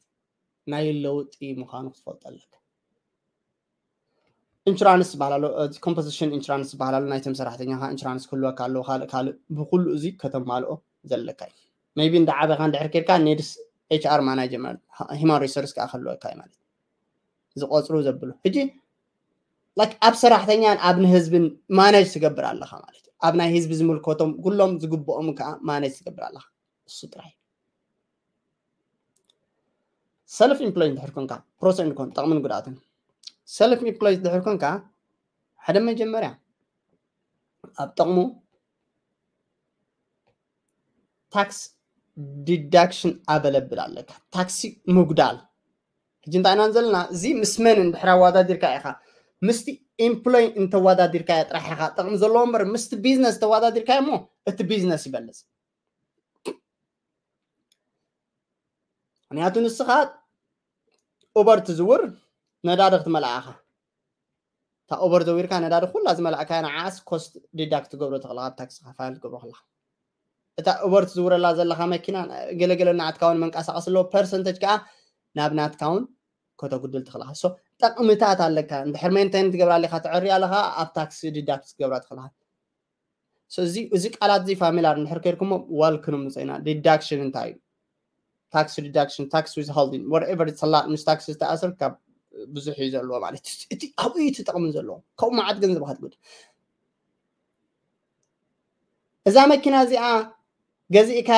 ናይ ለውጢ ምዃኑ ክትፈልጦ ኣለካ። Insurance ዝበሃል ኣሎ composition insurance ዝበሃል ኣሎ ናይቶም ሰራሕተኛኻ insurance ክህልወካ ኣለዎ ካልእ ካልእ ብኩሉ እዚ ከተማልኦ ዘለካ እዩ። Maybe እንዳ ዓበኻ እንድሕር ኬድካ needs H R manager ማለት human resource ከዓ ክህልወካ እዩ ማለት ዝቆፅሩ ዘብሉ ሕጂ like ኣብ ሰራሕተኛን ኣብ ንህዝብን manage ትገብር ኣለኻ ማለት እዩ። ኣብ ናይ ህዝቢ ዝምልከቶም ኩሎም ዝግብኦም ከዓ manage ትገብር ኣለኻ እሱ ጥራይ። Self employed እንድሕር ኮንካ pros and cons ጠቕምን ጉድኣትን self employed እንድሕር ኮንካ ሓደ መጀመርያ ኣብ ጥቕሙ tax deduction available ኣለካ ታክሲ ምጉዳል ሕጂ እንታይ ኢና ዘለና እዚ ምስ መን እንድሕር ኣወዳዲርካ ኢኻ ምስቲ employee እንተወዳዲርካዮ ጥራሕ ኢኻ ጥቕሚ ዘለዎ እምበር ምስቲ business ተወዳዲርካዮ እሞ እቲ business ይበልፅ። ምክንያቱ ንስኻ Uber ትዝውር ነዳዲ ክትመልኣ ኢኻ እታ Uber ዘዊርካ ነዳዲ ኩላ ዝመላእካያ ንዓኣስ cost deduct ትገብሮ ትኽእልኻ ኣብ ታክስኻ file ትገብሮ ከለኻ እታ Uber ትዝውረላ ዘለኻ መኪና ገለገለ ናትካ እውን መንቀሳቐሲ ኣለዎ percentage ከዓ ናብ ናትካ እውን ከተጉድል ትኽእልኻ so ጠቕምታት ኣለካ እንድሕር maintain ትገብራ ኣለኻ ተዕሪ ኣለኻ ኣብ tax deduct ትገብራ ትኽእልኻ እዚ ቃላት እዚ familiar እንድሕር ከይድኩሞ ዋልክኑ ምፀና deduction እንታይ እዩ tax deduction tax withholding whatever it's a lot ምስ tax ዝተኣሰር ካብ ብዙሕ እዩ ዘለዎ ማለት እዩ። እቲ ኣብኡ እዩ እቲ ጥቕሚ ዘለዎ። ካብኡ መዓት ገንዘብ ክትጉድ። እዛ መኪና እዚኣ ገዚእካ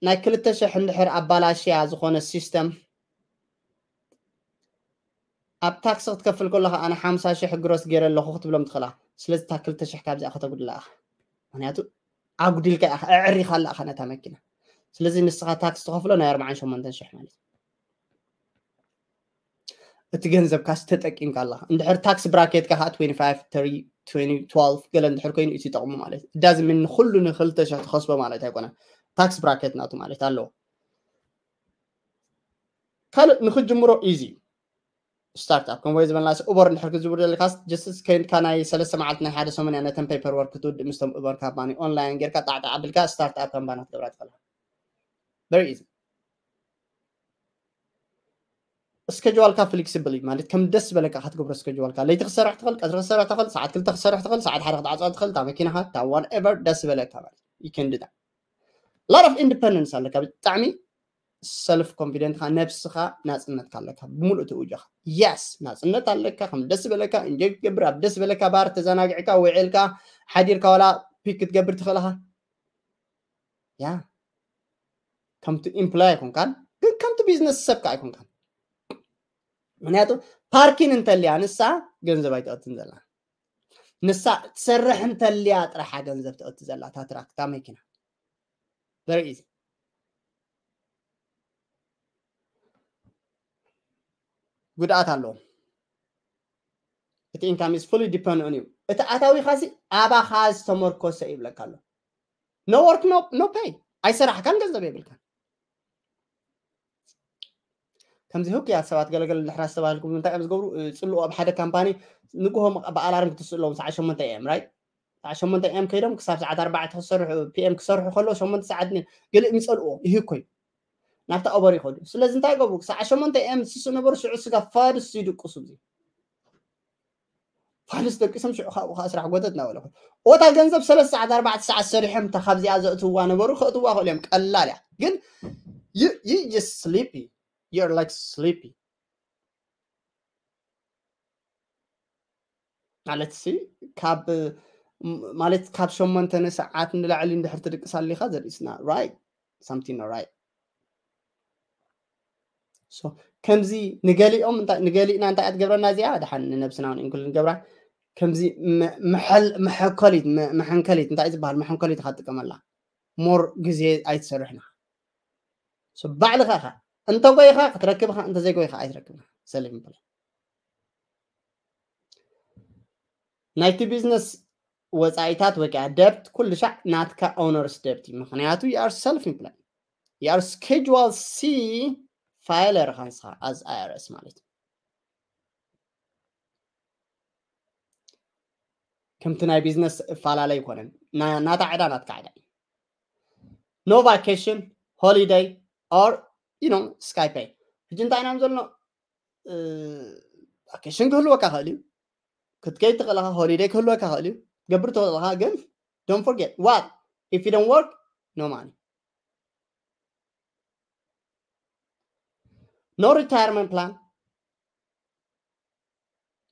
ናይ ክልተ ሽሕ እንድሕር ኣባላሽያ ዝኾነ ሲስተም ኣብ ታክሲ ክትከፍል ከለኻ ኣነ ሓምሳ ሽሕ ግሮስ ገይረ ኣለኹ ክትብሎም ትኽእላ። ስለዚ እታ ክልተ ሽሕ ካብዚኣ ከተጉድላ ኢኻ። ምክንያቱ ኣጉዲልካ ኢኻ፣ ኣዕሪኻ ኣላ ኢኻ ነታ መኪና። ስለዚ ንስኻ ታክሲ ትኸፍሎ ናይ ኣርባዓን ሸሞንተን ሽሕ ማለት እዩ። እቲ ገንዘብካስ ተጠቂምካ ኣለኻ። እንድሕር ታክስ ብራኬትካ ከዓ ትዌንቲ ፋይቭ፣ ተርቲ፣ ትዌንቲ፣ ትዋልቭ ገለ እንድሕር ኮይኑ እቲ ይጠቕሙ ማለት እዩ። እዳዚ ምን ንኩሉ ንክልተ ሽሕ ትኸስቦ ማለት ኣይኮነን። ታክስ ብራኬት ናቱ ማለት ኣለዎ። ካልእ ንክጅምሮ ኢዚ ስታርትኣፕ ከም ወይ ዝበልና ኡበር እንድሕር ክዝውር ዘለካስ ጀስት ከይድካ ናይ ሰለስተ መዓልቲ ናይ ሓደ ሰሙን እያ ነተን ፔፐር ወርክ ክትውድእ ምስቶም ኡበር ካምፓኒ ኦንላይን ጌርካ ጣዕጣዕ ኣቢልካ ስታርትኣፕ ካምፓኒ ክትገብራ ትኽእላ። Very easy። ስኬጅዋልካ ፍሌክሲብል እዩ ማለት ከም ደስ ዝበለካ ክትገብሮ ስኬጅዋልካ ለይቲ ክሰርሕ ትኽእል፣ ቀትሪ ክሰርሕ ትኽእል፣ ሰዓት ክልተ ክሰርሕ ትኽእል፣ ሰዓት ሓደ ክትዓፅዋ ትኽእል፣ እታ መኪናኻ እታ ዋን ኤቨር ደስ ዝበለካ ማለት you can do that። Lot of independence ኣለካ ብጣዕሚ ሰልፍ ኮንፊደንትካ ነብስኻ ናፅነትካ ኣለካ ብምሉእ ትውጆኻ። የስ ናፅነት ኣለካ ከም ደስ ዝበለካ እንጆይ ክትገብር ኣብ ደስ ዝበለካ ባር ተዘናግዕካ ውዕልካ ሓዲርካ ዋላ ፒክ ክትገብር ትኽእልኻ። ያ ከምቲ ኢምፕሎይ ኣይኮንካን ግን ከምቲ ቢዝነስ ሰብካ ኣይኮንካን። ምክንያቱ ፓርኪን እንተልያ ንሳ ገንዘብ ኣይትኣትን ዘላ። ንሳ ትሰርሕ እንተልያ ጥራሓ ገንዘብ ትኣቲ ዘላ እታ ትራክ እታ መኪና። Very easy። ጉድኣት ኣለዎ። እቲ income is fully depend on you። እቲ ኣታዊኻ ሲ ኣባኻ ዝተመርኮሰ ይብለካ ኣሎ። No work no pay። ኣይሰራሕካን ገንዘብ የብልካን። ከምዚ ህኩያት ሰባት ገለገለ ድሕራ ዝተባህልኩም እንታይ እዮም ዝገብሩ? ጽልኡ ኣብ ሓደ ካምፓኒ ንግሆ ብኣላርም ክትስእሎም ሰዓት ሸሞንተ ኤም ራይት ሰዓት ሸሞንተ ኤም ከይዶም ክሳብ ሰዓት ኣርባዕተ ክሰርሑ ፒኤም ክሰርሑ ከሎ ሸሞንተ ሰዓት ገሊኦም ይጸልዎ ይህኮዩ ናብታ ኦበር ይኸዱ። ስለዚ እንታይ ገብሩ? ሰዓት ሸሞንተ ኤም ዝስሱ ነበሩ ሽዑ ስጋ ፋድስ ይድቅሱ። እዚ ፋድስ ደቂሶም ሽዑ ካብኡ ከዓ ስራሕ ጎተት እናበለ ኦታ ገንዘብ ሰለስተ ሰዓት ኣርባዕተ ሰዓት ሰሪሖም እታ ካብዚኣ ዘእትዋ ነበሩ ከእትዋ ክእሉ እዮም። ቀላል እያ ግን you just sleepy, you're like sleepy ማለት ሲ ካብ ማለት ካብ ሸሞንተ ንሰዓት ንላዕሊ እንድሕር ትድቅስ ኣሊኻ ዘርእስና right something not right። So ከምዚ ንገሊኦም ንገሊእና እንታይ ትገብረና እዚኣ ደሓን ንነብስና እውን እንክል ንገብራ ከምዚ መሐንከሊት መሐንከሊት እንታይ ዝበሃል መሐንከሊት ኢኻ ትጥቀመላ ሞር ግዜ ኣይትሰርሕና ባዕልኻ ኢኻ እንተጎይኻ ክትረክብ ኢኻ እንተዘይጎይኻ ኣይትረክብና ሰሊም ብለ ናይቲ ቢዝነስ ወፃኢታት ወይ ከዓ ደብት ኩሉ ሻዕ ናትካ ኦነርስ ደብት እዩ ምክንያቱ you are self employed you are schedule C filer ኢኻ ንስኻ as I R S ማለት እዩ ከምቲ ናይ ቢዝነስ እፈላለ ኣይኮነን ናታ ዕዳ ናትካ ዕዳ እዩ no vacation holiday or you know Skype ሕጂ እንታይ ኢና ዘሎ ቫኬሽን ክህልወካ ክእል እዩ ክትከይድ ትኽእልኻ ሆሊደይ ክህልወካ ክእል እዩ ገብር ትኽእልኻ ግን don't forget what if you don't work no money no retirement plan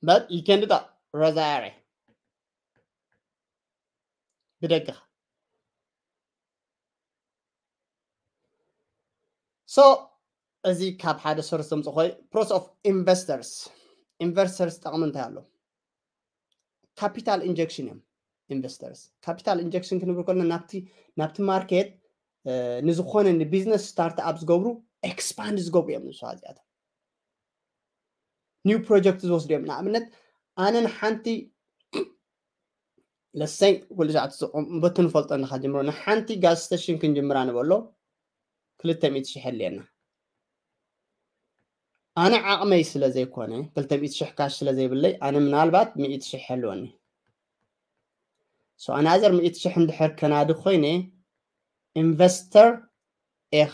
but you can do that retire ብደግኻ so እዚ ካብ ሓደ ሶርስ ዘምፅእ ኮይ pros of investors investors ጠቕሚ እንታይ ኣሎ capital injection እዮም investors capital injection ክንብል ከለና ናብቲ ናብቲ ማርኬት ንዝኾነ ንቢዝነስ ስታርት ኣፕ ዝገብሩ ኤክስፓንድ ዝገብሩ እዮም ንሱ እዚኣቶም new project ዝወስዱ እዮም ንኣብነት ኣነ ንሓንቲ ለሰይ ኩሉ ሰዓት በቲ ንፈልጦ ንካ ጀምሮ ንሓንቲ ጋዝ ስቴሽን ክንጅምራ ንበሎ ክልተ ሚእቲ ሽሕ ኣለየና ኣነ ዓቕመይ ስለ ዘይኮነ ክልተ ሚእቲ ሽሕ ካሽ ስለ ዘይብለይ ኣነ ምናልባት ሚእቲ ሽሕ ኣለወኒ ኣናዘር ሚእቲ ሽሕ እንድሕር ከናዲ ኮይነ ኢንቨስተር እየ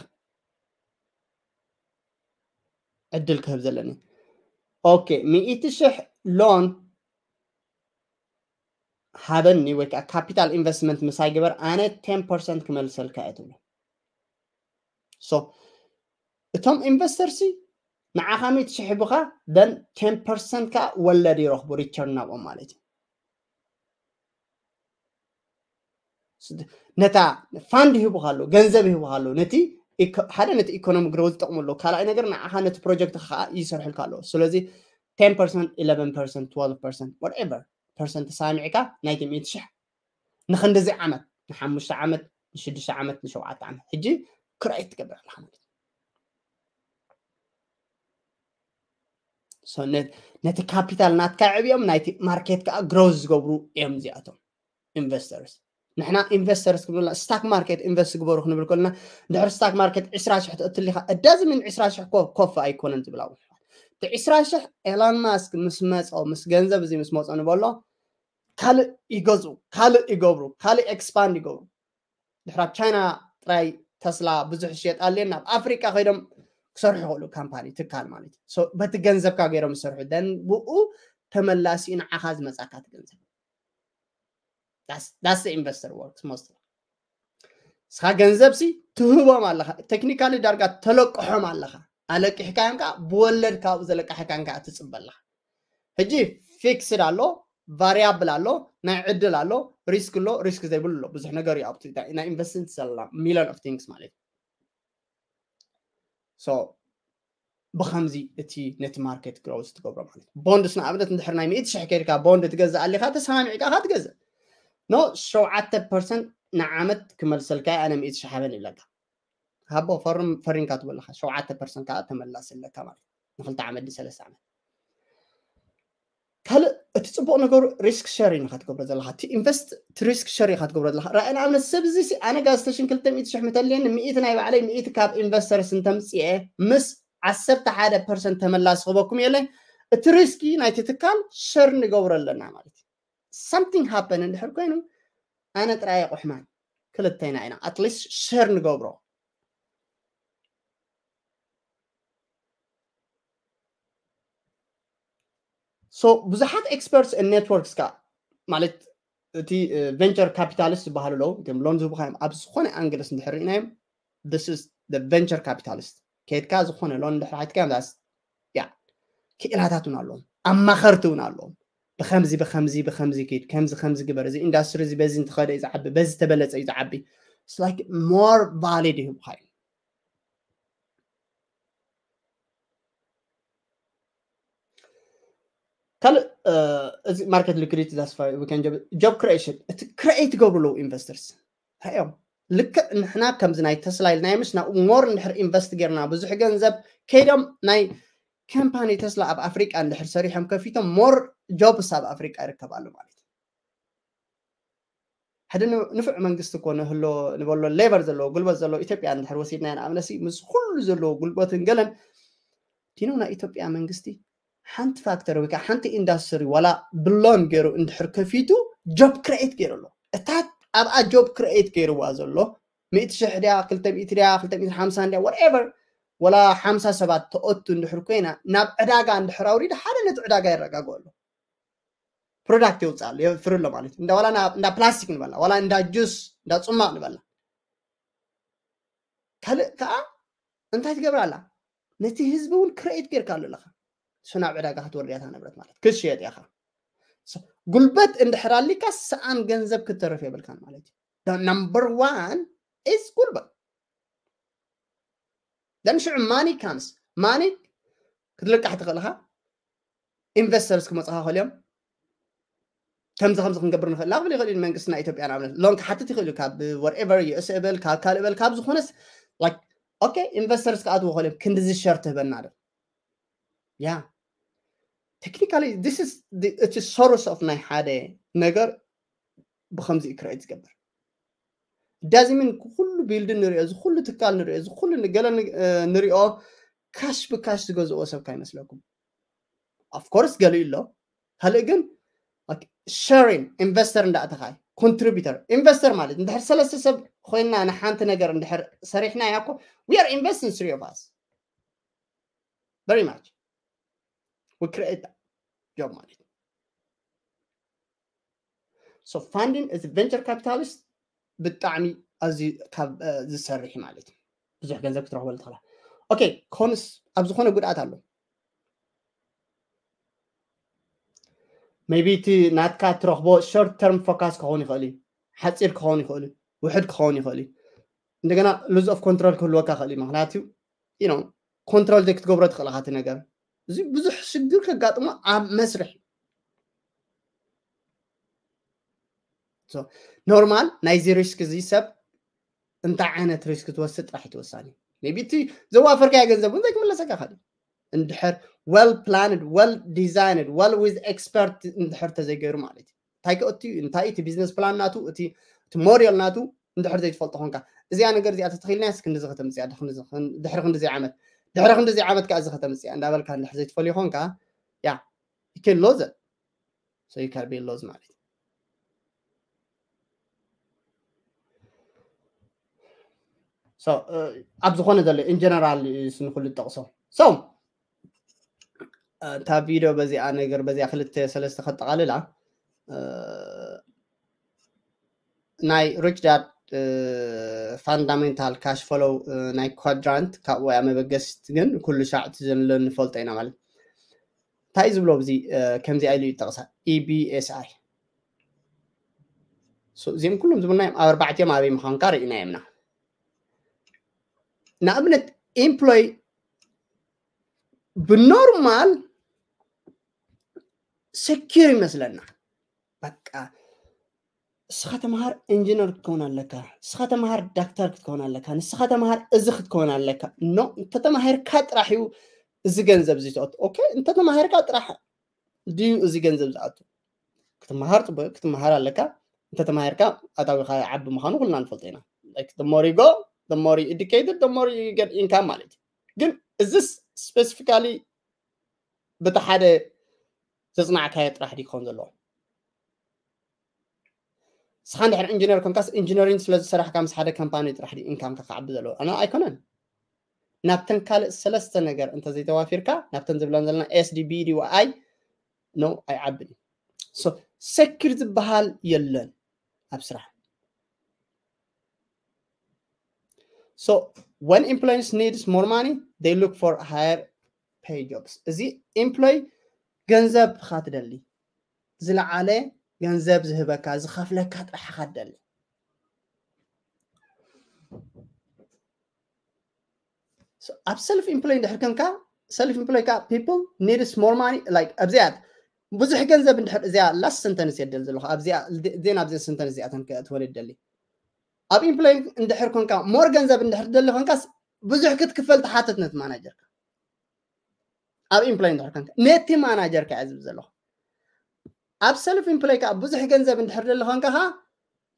ዕድል ክህብ ዘለኒ ኦኬ ሚእቲ ሽሕ ሎን ሃበኒ ወይ ከዓ ካፒታል ኢንቨስትመንት ምሳይ ግበር ኣነ ቴን ፐርሰንት ክመልሰልካ እየ ትብሎ እቶም ኢንቨስተርሲ ንዓኻ ሚእቲ ሽሕ ሂቡኻ፣ then ten percent ከኣ ወለድ ይረኽቡ፣ return ናብኦም ማለት እዩ። ነታ fund ይህቡኻ ኣለዉ፣ ገንዘብ ይህቡኻ ኣለዉ። ነቲ ሓደ ነቲ ኢኮኖሚ ግሮዝ ይጠቕሙ ኣለዉ። ካልኣይ ነገር ንዓኻ ነቲ ፕሮጀክት ከዓ ይሰርሕልካ ኣለዉ። ስለዚ ten percent, eleven percent, twelve percent, whatever percent ተሳሚዕካ ናይቲ ሚእቲ ሽሕ ንክንድዚ ዓመት፣ ንሓሙሽተ ዓመት፣ ንሽዱሽተ ዓመት፣ ንሸውዓተ ዓመት ሕጂ ክራይ ትገብር ኣለኻ ማለት እዩ። ነቲ ካፒታል ናትካ ዕብዮም ናይቲ ማርኬት ከዓ ግሮዝ ዝገብሩ እዮም እዚኣቶም ኢንቨስተርስ። ንሕና ኢንቨስተርስ ክብሉና ስታክ ማርኬት ኢንቨስት ግበሩ ክንብል ከለና ድሕሪ ስታክ ማርኬት ዕስራ ሽሕ ተእትሊኻ እዳዚ ምን ዕስራ ሽሕ ኮፍ ኣይኮነን ዝብላ እቲ ዕስራ ሽሕ ኤላን ማስክ ምስ መፆ ምስ ገንዘብ እዚ ምስ መፆ ንበሎ ካልእ ይገዝኡ፣ ካልእ ይገብሩ፣ ካልእ ኤክስፓንድ ይገብሩ። ድሕር ኣብ ቻይና ጥራይ ተስላ ብዙሕ ዝሸየጥ ኣልየን ናብ ኣፍሪቃ ከይዶም ክሰርሑ ይኽእሉ ካምፓኒ ትካል ማለት እዩ። በቲ ገንዘብካ ገይሮም ዝሰርሑ ደን ብኡ ተመላሲኡ ንዓኻ ዝመፃካ እቲ ገንዘብ ዳስ ኢንቨስተር ወርክስ ሞስት ንስኻ ገንዘብ ሲ ትህቦም ኣለኻ ቴክኒካሊ ዳርጋ ተለቅሖም ኣለኻ ኣለቂሕካዮም ከዓ ብወለድ ካብኡ ዘለቃሕካን ከዓ ትፅበ ኣለኻ ሕጂ ፊክስድ ኣሎ ቫሪያብል ኣሎ ናይ ዕድል ኣሎ ሪስክ ኣሎ ሪስክ ዘይብሉ ኣሎ ብዙሕ ነገር እዩ ኣብቲ ናይ ኢንቨስትመንት ዘላ ሚሊዮን ኦፍ ቲንግስ ማለት እዩ ብከምዚ እቲ ነቲ ማርኬት ግሮዝ ትገብሮ ማለት ቦንድስ ንኣብነት እንድሕር ናይ ሚእቲ ሽሕ ከይድካ ቦንድ ትገዝእ ኣሊካ ተሰማሚዕካ ካ ትገዝእ ኖ ሸውዓተ ፐርሰንት ንዓመት ክመልሰልካ ኣነ ሚእቲ ሽሕ ሃበን ይብለካ ሃቦ ፈርም ፈሪምካ ትብለካ ሸውዓተ ፐርሰንት ከዓ ተመላሲ ኣለካ ማለት ንክልተ ዓመት ሰለስተ ዓመት ካልእ እቲ ፅቡቅ ነገሩ ሪስክ ሸር ኢኻ ትገብሮ ዘለካ እቲ ኢንቨስት እቲ ሪስክ ሸር ኢኻ ትገብሮ ዘለካ ራእይ ንኣብነት ሰብ እዚ ኣነ ጋዝ ስቴሽን ክልተ ሚእቲ ሽሕ ምተልየኒ ሚእቲ ናይ ባዕለይ ሚእቲ ካብ ኢንቨስተርስ እንተምፅኤ ምስ ዓሰርተ ሓደ ፐርሰንት ተመላሲ ክበኩም የለ እቲ ሪስኪ ናይቲ ትካል ሸር ንገብሮ ኣለና ማለት እዩ something happen እንድሕር ኮይኑ ኣነ ጥራይ ቁሕማን ክልተና ኢና at least ሸር ንገብሮ so ብዙሓት experts and networks ካ ማለት እቲ venture capitalist ዝበሃሉ ኣለዉ እቶም ሎን ዝህቡካ እዮም ኣብ ዝኾነ ኣንግልስ እንድሕር ርኢናዮም this is the venture capitalist ከድካ ዝኾነ ሎን እንድሕር ሓትካዮም ያ ክእላታት እውን ኣለዎም ኣማኸርቲ እውን ኣለዎም ብከምዚ ብከምዚ ብከምዚ ኪድ ከምዚ ከምዚ ግበር እዚ ኢንዳስትሪ እዚ በዚ እንተኸደ እዩ ዝዓቢ በዚ ተበለፀ እዩ ዝዓቢ like more valid ይህብካ እዩ ካልእ እዚ market liquidity that's why we can job creation እቲ create ገብሩ ኣለዉ investors ራእዮም ልክዕ ንሕና ከምዚ ናይ ተስላ ኢልና ምሽ ናብኡ more እንድሕር ኢንቨስት ጌርና ብዙሕ ገንዘብ ከይዶም ናይ ካምፓኒ ተስላ ኣብ ኣፍሪቃ እንድሕር ሰሪሖም ከፊቶም more jobs ኣብ ኣፍሪቃ ይርከብ ኣሎ ማለት እዩ ሓደ ንፉዕ መንግስቲ እኮ ንህሎ ንበሎ ሌበር ዘለዎ ጉልበት ዘለዎ ኢትዮጵያ እንድሕር ወሲድና ንኣብነሲ ምስ ኩሉ ዘለዎ ጉልበትን ገለን ዲኖ ናይ ኢትዮጵያ መንግስቲ ሓንቲ ፋክተሪ ወይ ከዓ ሓንቲ ኢንዳስትሪ ዋላ ብሎን ገይሩ እንድሕር ከፊቱ job create ገይሩ ኣሎ እታ ኣብኣ job create ገይርዋ ዘሎ ሚእቲ ሽሕ ድያ ክልተ ሚእቲ ድያ ክልተ ሚእቲ ሓምሳ ድያ whatever ወላ ሓምሳ ሰባት ተኦቱ እንድሕር ኮይና ናብ ዕዳጋ እንድሕር ኣውሪድ ሓደ ነቲ ዕዳጋ የረጋግኦ ኣሎ ፕሮዳክት የውፅኣሉ የፍርሎ ማለት እዩ እንዳ ዋላ እንዳ ፕላስቲክ ንበላ ዋላ እንዳ ጁስ እንዳ ፅማቅ ንበላ ካልእ ከዓ እንታይ ትገብር ኣላ ነቲ ህዝቢ እውን ክረኤት ጌርካ ኣሎ ኣለካ እሱ ናብ ዕዳጋ ክትወርድያታ ንብረት ማለት ክትሽየጥ ኢኻ ጉልበት እንድሕር ኣሊካ ሰኣን ገንዘብ ክትተርፍ የብልካን ማለት እዩ number one is ጉልበት then ሽዑ ማኒ ካምስ ማኒ ክትልቃሕ ትኽእልኻ ኢንቨስተርስ ክመፅኻ ክእል እዮም ከምዚ ከምዚ ክንገብር ንኽእል ክብል ይኽእል እዩ መንግስቲ ናይ ኢትዮጵያ ንኣብነት ሎን ክሓትት ይኽእል እዩ ካብ whatever USA በል ካብ ካልእ በል ካብ ዝኾነስ like okay ኢንቨስተርስ ክኣትዎ ክእል እዮም ክንድዚ ሸር ትህበና ዶ ያ technically this is እቲ source of ናይ ሓደ ነገር ብከምዚ እዩ ክረኤት ዝገብር ዳዚምን ኩሉ ቢልድ ንሪኦ እዚ ኩሉ ትካል ንሪኦ እዚ ኩሉ ገለ ንሪኦ ካሽ ብካሽ ዝገዝኦ ሰብ ካይመስለኩም of course ገሊኡ ኣሎ ካልእ ግን sharing ኢንቨስተር እንዳእተኻይ ኮንትሪቢተር ኢንቨስተር ማለት እንድሕር ሰለስተ ሰብ ኮይና ንሓንቲ ነገር እንድሕር ሰሪሕና ያኮ we are investing three of us very much we create job ማለት so funding እዚ venture capitalist ብጣዕሚ ኣዝዩ ካብ ዝሰርሕ ማለት እዩ ብዙሕ ገንዘብ ክትረክበሉ ትኽእላ okay፣ ኮንስ ኣብ ዝኾነ ጉድኣት ኣሎ። maybe እቲ ናትካ ትረኽቦ short term focus ክኸውን ይኽእል እዩ፣ ሓፂር ክኸውን ይኽእል እዩ፣ ውሕድ ክኸውን ይኽእል እዩ። እንደገና lose of control ክህልወካ ይኽእል እዩ። ምክንያቱ you know control ዘይክትገብሮ ትኽእል ኢኻ እቲ ነገር። እዚ ብዙሕ ሽግር ከጋጥሞ ኣብ መስርሕ። ኖርማል ናይዚ ሪስክ እዚ ሰብ እንታይ ዓይነት ሪስክ ትወስድ ጥራሕ እዩ ተወሳኒ። maybe እቲ ዘዋፈርካዮ ገንዘብ እውን ዘይክምለሰካ ይኽእል እዩ። እንድሕር well planned, well designed, well with expert እንድሕር ተዘይገይሩ ማለት እዩ። እንታይ ከእቱ እዩ፣ እንታይ እቲ ቢዝነስ ፕላን ናቱ፣ እቲ ሞዴል ናቱ እንድሕር ዘይትፈልጦ ኾንካ፣ እዚኣ ነገር እዚኣ ተተኺልና እስኪ ክንድዚ ከተምፅያ፣ ድሕሪ ክንድዚ ዓመት፣ ድሕሪ ክንድዚ ዓመት ከዓ እዚ ከተምፅያ እንዳበልካ እንድሕር ዘይትፈልዮ ኾንካ፣ yeah, you can lose it. So you can be lost ማለት እዩ። So ኣብ ዝኾነ ዘሎ in general ንኹሉ ጠቕሶ። So እታ ቪድዮ በዚኣ ነገር በዚኣ ክልተ ሰለስተ ከጠቓልላ፣ ናይ Rich Dad Fundamental Cash Flow ናይ ኳድራንት ካብኡ እያ መበገሲት፣ ግን ኩሉ ሻዕ እቲ ዘሎ ንፈልጦ ኢና ማለት። እንታይ እዩ ዝብሎ ኣብዚ ከምዚኣ ኢሉ ይጠቕሳ? E B S I። እዚኦም ኩሎም ዝብልናዮም ኣብ ኣርባዕቲኦም ኣበይ ምዃንካ ርኢናዮም ኢና። ንኣብነት employee ብኖርማል secure ይመስለና። በቃ ንስኻ ተምሃር ኢንጂነር ክትከውን ኣለካ፣ ንስኻ ተምሃር ዳክተር ክትከውን ኣለካ፣ ንስኻ ተምሃር እዚ ክትከውን ኣለካ። ኖ፣ እንተተማሂርካ ጥራሕ እዩ እዚ ገንዘብ እዚ ትኣቱ። okay፣ እንተተማሂርካ ጥራሕ ድዩ እዚ ገንዘብ ዝኣቱ? ክትመሃር ፅቡቅ፣ ክትመሃር ኣለካ። እንተተማሂርካ ኣታዊኻ ዓቢ ምዃኑ ኩልና ንፈልጦ ኢና። Like the more you go, the more you educated, the more you get income ማለት እዩ። ግን እዚስ specifically በቲ ሓደ ዘፅናዕካዮ ጥራሕ ድዩ ክኸውን ዘለዎ? ንስኻ እንድሕር ኢንጂነር ኮንካስ ኢንጂነሪንግ ስለ ዝሰራሕካ ምስ ሓደ ካምፓኒ ጥራሕ ድዩ ኢንካምካ ክዓቢ ዘለዎ? ኣነ ኣይኮነን። ናብተን ካልእ ሰለስተ ነገር እንተዘይተዋፊርካ ናብተን ዝብለን ዘለና S D B D Y no ኣይዓብን እዩ። So secure ዝበሃል የለን ኣብ ስራሕ። So when employees needs more money, they look for higher pay jobs. እዚ employee ገንዘብ ኢኻ ትደሊ፣ ዝለዓለ ገንዘብ ዝህበካ ዝኸፍለካ ጥራሕ ኢኻ ትደሊ። So ኣብ self employee እንድሕር ከንካ፣ self employee ካ people needs more money, like ኣብዚኣ ብዙሕ ገንዘብ እንድሕር፣ እዚኣ last sentence የደል ዘለኹ ኣብዚኣ ዜና ኣብዚ sentence እዚኣ ተንከ ትወደደሊ። ኣብ employee እንድሕር ኮንካ more ገንዘብ እንድሕር ደሊ ኮንካስ ብዙሕ ክትክፈል ትሓትት ነቲ ማናጀርካ። ኣብ employee እንድሕር ኮንካ ነቲ ማናጀርካ እያ ዝብል ዘለኹ። ኣብ self employee ካ ብዙሕ ገንዘብ እንድሕር ደሊ ኮንካ ካ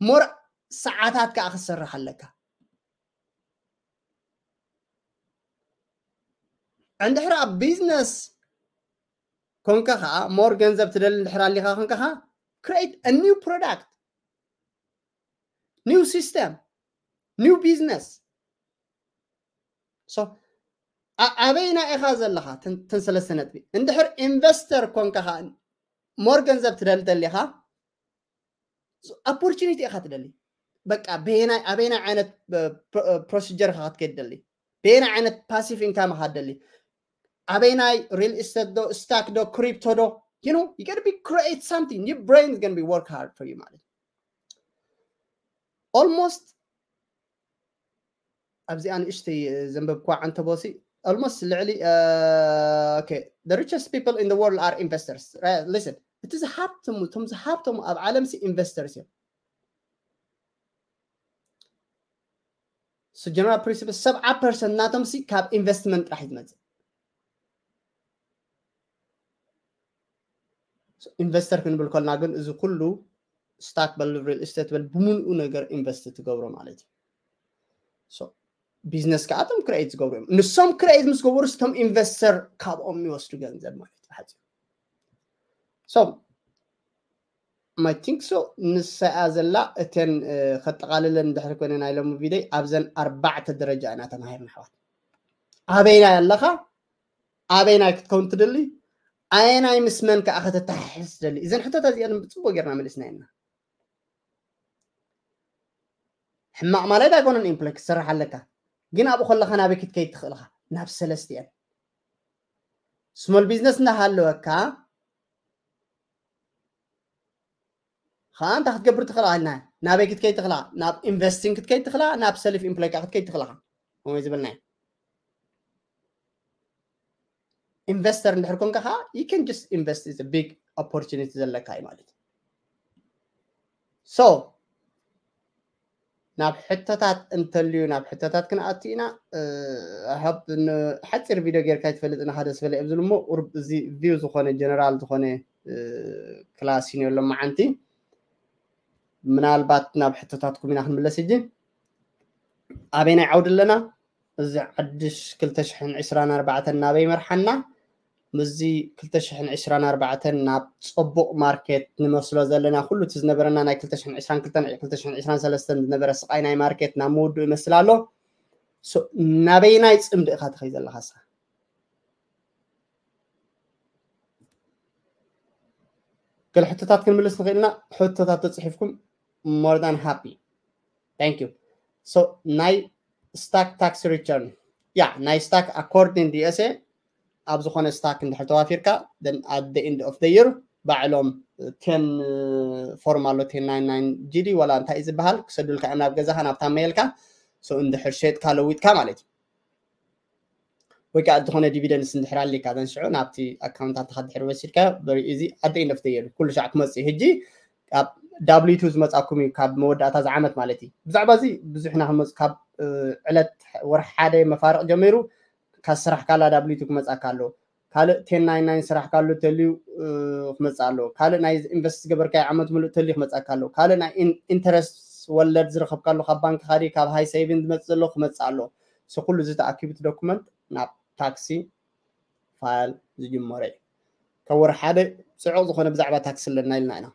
more ሰዓታት ከዓ ክትሰርሕ ኣለካ። እንድሕር ኣብ ቢዝነስ ኮንካ ከዓ more ገንዘብ ትደሊ እንድሕር ኣሊካ ኮንካ ካ create a new product, new system, new business። So ኣበይና ኢኻ ዘለኻ? ተን ሰለስተ ነጥቢ። እንድሕር ኢንቨስተር ኮንካ ካ more ገንዘብ ትደሊ ተሊኻ opportunity ኢኻ ትደሊ። በቃ በየናይ ኣበየናይ ዓይነት procedure ኢኻ ክትከይድ ደሊ? በየናይ ዓይነት passive income ኢኻ ትደሊ? ኣበየናይ real estate ዶ stock ዶ crypto ዶ? You know, you gotta be create something. Your brain is gonna be work hard for you ማለት እዩ። Almost ኣብዚኣ ንእሽተይ ዘንበብኳ ዓንተቦሲ almost ልዕሊ okay, the richest people in the world are investors. Listen, እቲ ዝሃብተሙ፣ እቶም ዝሃብተሙ ኣብ ዓለም ሲ investors እዮም። So general principle ሰብዓ percent ናቶም ሲ ካብ investment ጥራሕ እዩ ዝመፅእ። ኢንቨስተር ክንብል ከልና ግን እዚ ኩሉ stock በል real estate በል ብምንኡ ነገር invest ትገብሮ ማለት እዩ። ቢዝነስ ከዓ እቶም create ዝገብሩ እዮም። ንሶም create ምስ ገበሩ እቶም ኢንቨስተር ካብኦም ይወስዱ ገንዘብ ማለት እዩ። So I think so ንሳ እያ ዘላ። እተን ከጠቓልለን እንድሕር ኮይነ ናይ ሎሚ ቪድዮ ኣብዘን ኣርባዕተ ደረጃ ኢና ተማሂርና ኣሕዋት። ኣበይናይ ኣለኻ? ኣበይናይ ክትከውን ትደሊ? ኣየናይ ምስ መን ከዓ ከተተሓሕዝ ትደሊ? እዘን ሕቶታት እዚኣን ብፅቡቅ ጌርና መሊስና ኢና። ሕማቅ ማለት ኣይኮነን employee ክትሰርሕ ኣለካ፣ ግን ኣብኡ ከለካ ናበይ ክትከይድ ትኽእል ኢኻ? ናብ ሰለስቲኤን small business እናሃለወካ ከዓ እንታይ ክትገብር ትኽእል ኣልና? ናበይ ክትከይድ ትኽላ? ናብ ኢንቨስቲንግ ክትከይድ ትኽላ? ናብ ሰልፍ ኢምፕሎይ ክትከይድ ትኽላ? ከምኡ ዝበልናዮ ኢንቨስተር እንድሕር ኮንካ ከዓ you can just invest is a big opportunity ዘለካ እዩ ማለት እዩ። So ናብ ሕቶታት እንተልዩ ናብ ሕቶታት ክንኣቱ ኢና። ሓብ ሓፂር ቪድዮ ጌርካ ይትፈልጥ ኢና ሓደ ስበለ ኣብዚ ልሞ ቁርብ እዚ ቪው ዝኾነ ጀነራል ዝኾነ ክላስ እዩ ሎም መዓንቲ ምናልባት ናብ ሕቶታትኩም ኢና ክንምለስ እጂ ኣበይ ናይ ዓውዲ ኣለና እዚ ዓድሽ ክልተ ሽሕን ዕስራን ኣርባዕተን ናበይ መርሓና ምስዚ ክልተ ሽሕን ዕስራን ኣርባዕተን ናብ ፅቡቕ ማርኬት ንመስሎ ዘለና ኩሉ እቲ ዝነበረና ናይ ክልተ ሽሕን ዕስራን ክልተን ክልተ ሽሕን ዕስራን ሰለስተን ዝነበረ ስቓይ ናይ ማርኬት ናብ ምውድኡ ይመስል ኣሎ። ናበይናይ ፅምዲ ኢኻ ትኸይ ዘለኻ ስኻ? ገለ ሕቶታት ክንምልስ ንኽእል ኢና። ሕቶታት ተፅሒፍኩም more than happy. Thank you. So ናይ stock tax return ያ ናይ stock according D S A ኣብ ዝኾነ stock እንድሕር ተዋፊርካ then at the end of the year ባዕሎም ten form ኣሎ ten nine nine G D ዋላ እንታይ እዩ ዝበሃል ክሰዱልካ እዮም ናብ ገዛኻ ናብታ መየልካ so እንድሕር ሸጥካ ለዊጥካ ማለት እዩ ወይ ከዓ ዝኾነ dividends እንድሕር ኣሊካ ዘንስዑ ናብቲ ኣካውንታትካ ድሕር ወሲድካ very easy at the end of the year ኩሉ ሻዕ ክመፅእ ሕጂ ኣብ W two ዝመፃኩም እዩ ካብ መወዳእታ ዝዓመት ማለት እዩ ብዛዕባ እዚ ብዙሕና ክንመፅ ካብ ዕለት ወርሒ ሓደ መፋርቕ ጀሚሩ ካብ ስራሕ ካላ W two ክመፃካ ኣሎ ካልእ ten nine nine ስራሕ ካሉ ተልዩ ክመፅእ ኣሎ ካልእ ናይ ኢንቨስት ዝገበርካዮ ዓመት ምሉእ ተልዩ ክመፅኣካ ኣሎ ካልእ ናይ ኢንተረስት ወለድ ዝረኸብካሉ ካብ ባንክ ካዲ ካብ ሃይ ሴቪን ዝመፅእ ዘሎ ክመፅእ ኣሎ ስ ኩሉ እዚ ተኣኪቡ እቲ ዶኩመንት ናብ ታክሲ ፋይል ዝጅመረ እዩ ካብ ወር ሓደ ፅዑቕ ዝኾነ ብዛዕባ ታክሲ ኣለና ኢልና ኢና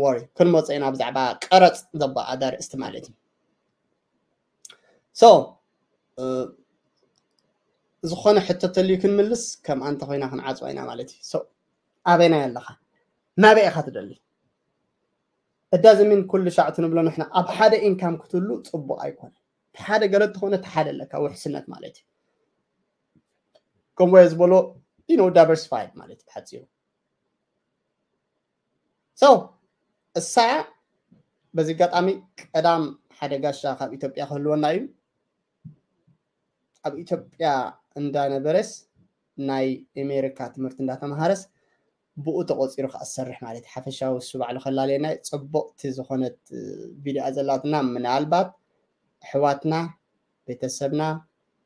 ወሪ ክንመፀ ኢና ብዛዕባ ቀረፅ ዘባ ኣዳርእስቲ ማለት እዩ so ዝኾነ ሕቶ ተልዩ ክንምልስ ከም ኣንተ ኮይና ክንዓፅዋ ኢና ማለት እዩ ኣበና ኣለኻ ናበይ ኢኻ ትደሊ እዳዝሚን ኩሉ ሻዕ ትንብሎ ንሕና ኣብ ሓደ ኢንካም ክትሉ ፅቡቅ ኣይኮነ ሓደ ገለ ትኾነ ተሓደ ኣለካ ውሕስነት ማለት እዩ ከምኡ ዝበሎ ዲቨርሲፋይድ ማለት ብሓፂሩ so እሳ በዚ ኣጋጣሚ ቀዳም ሓደ ጋሻ ካብ ኢትዮጵያ ክህልወና እዩ ኣብ ኢትዮጵያ እንዳነበረስ ናይ ኣሜሪካ ትምህርቲ እንዳተምሃረስ ብኡ ተቆፂሩ ከዓ ዝሰርሕ ማለት ሓፈሻዊ እሱ ባዕሉ ከላለየና ፅቡቅቲ ዝኾነት ቪድያ ዘላትና ምናልባት ኣሕዋትና ቤተሰብና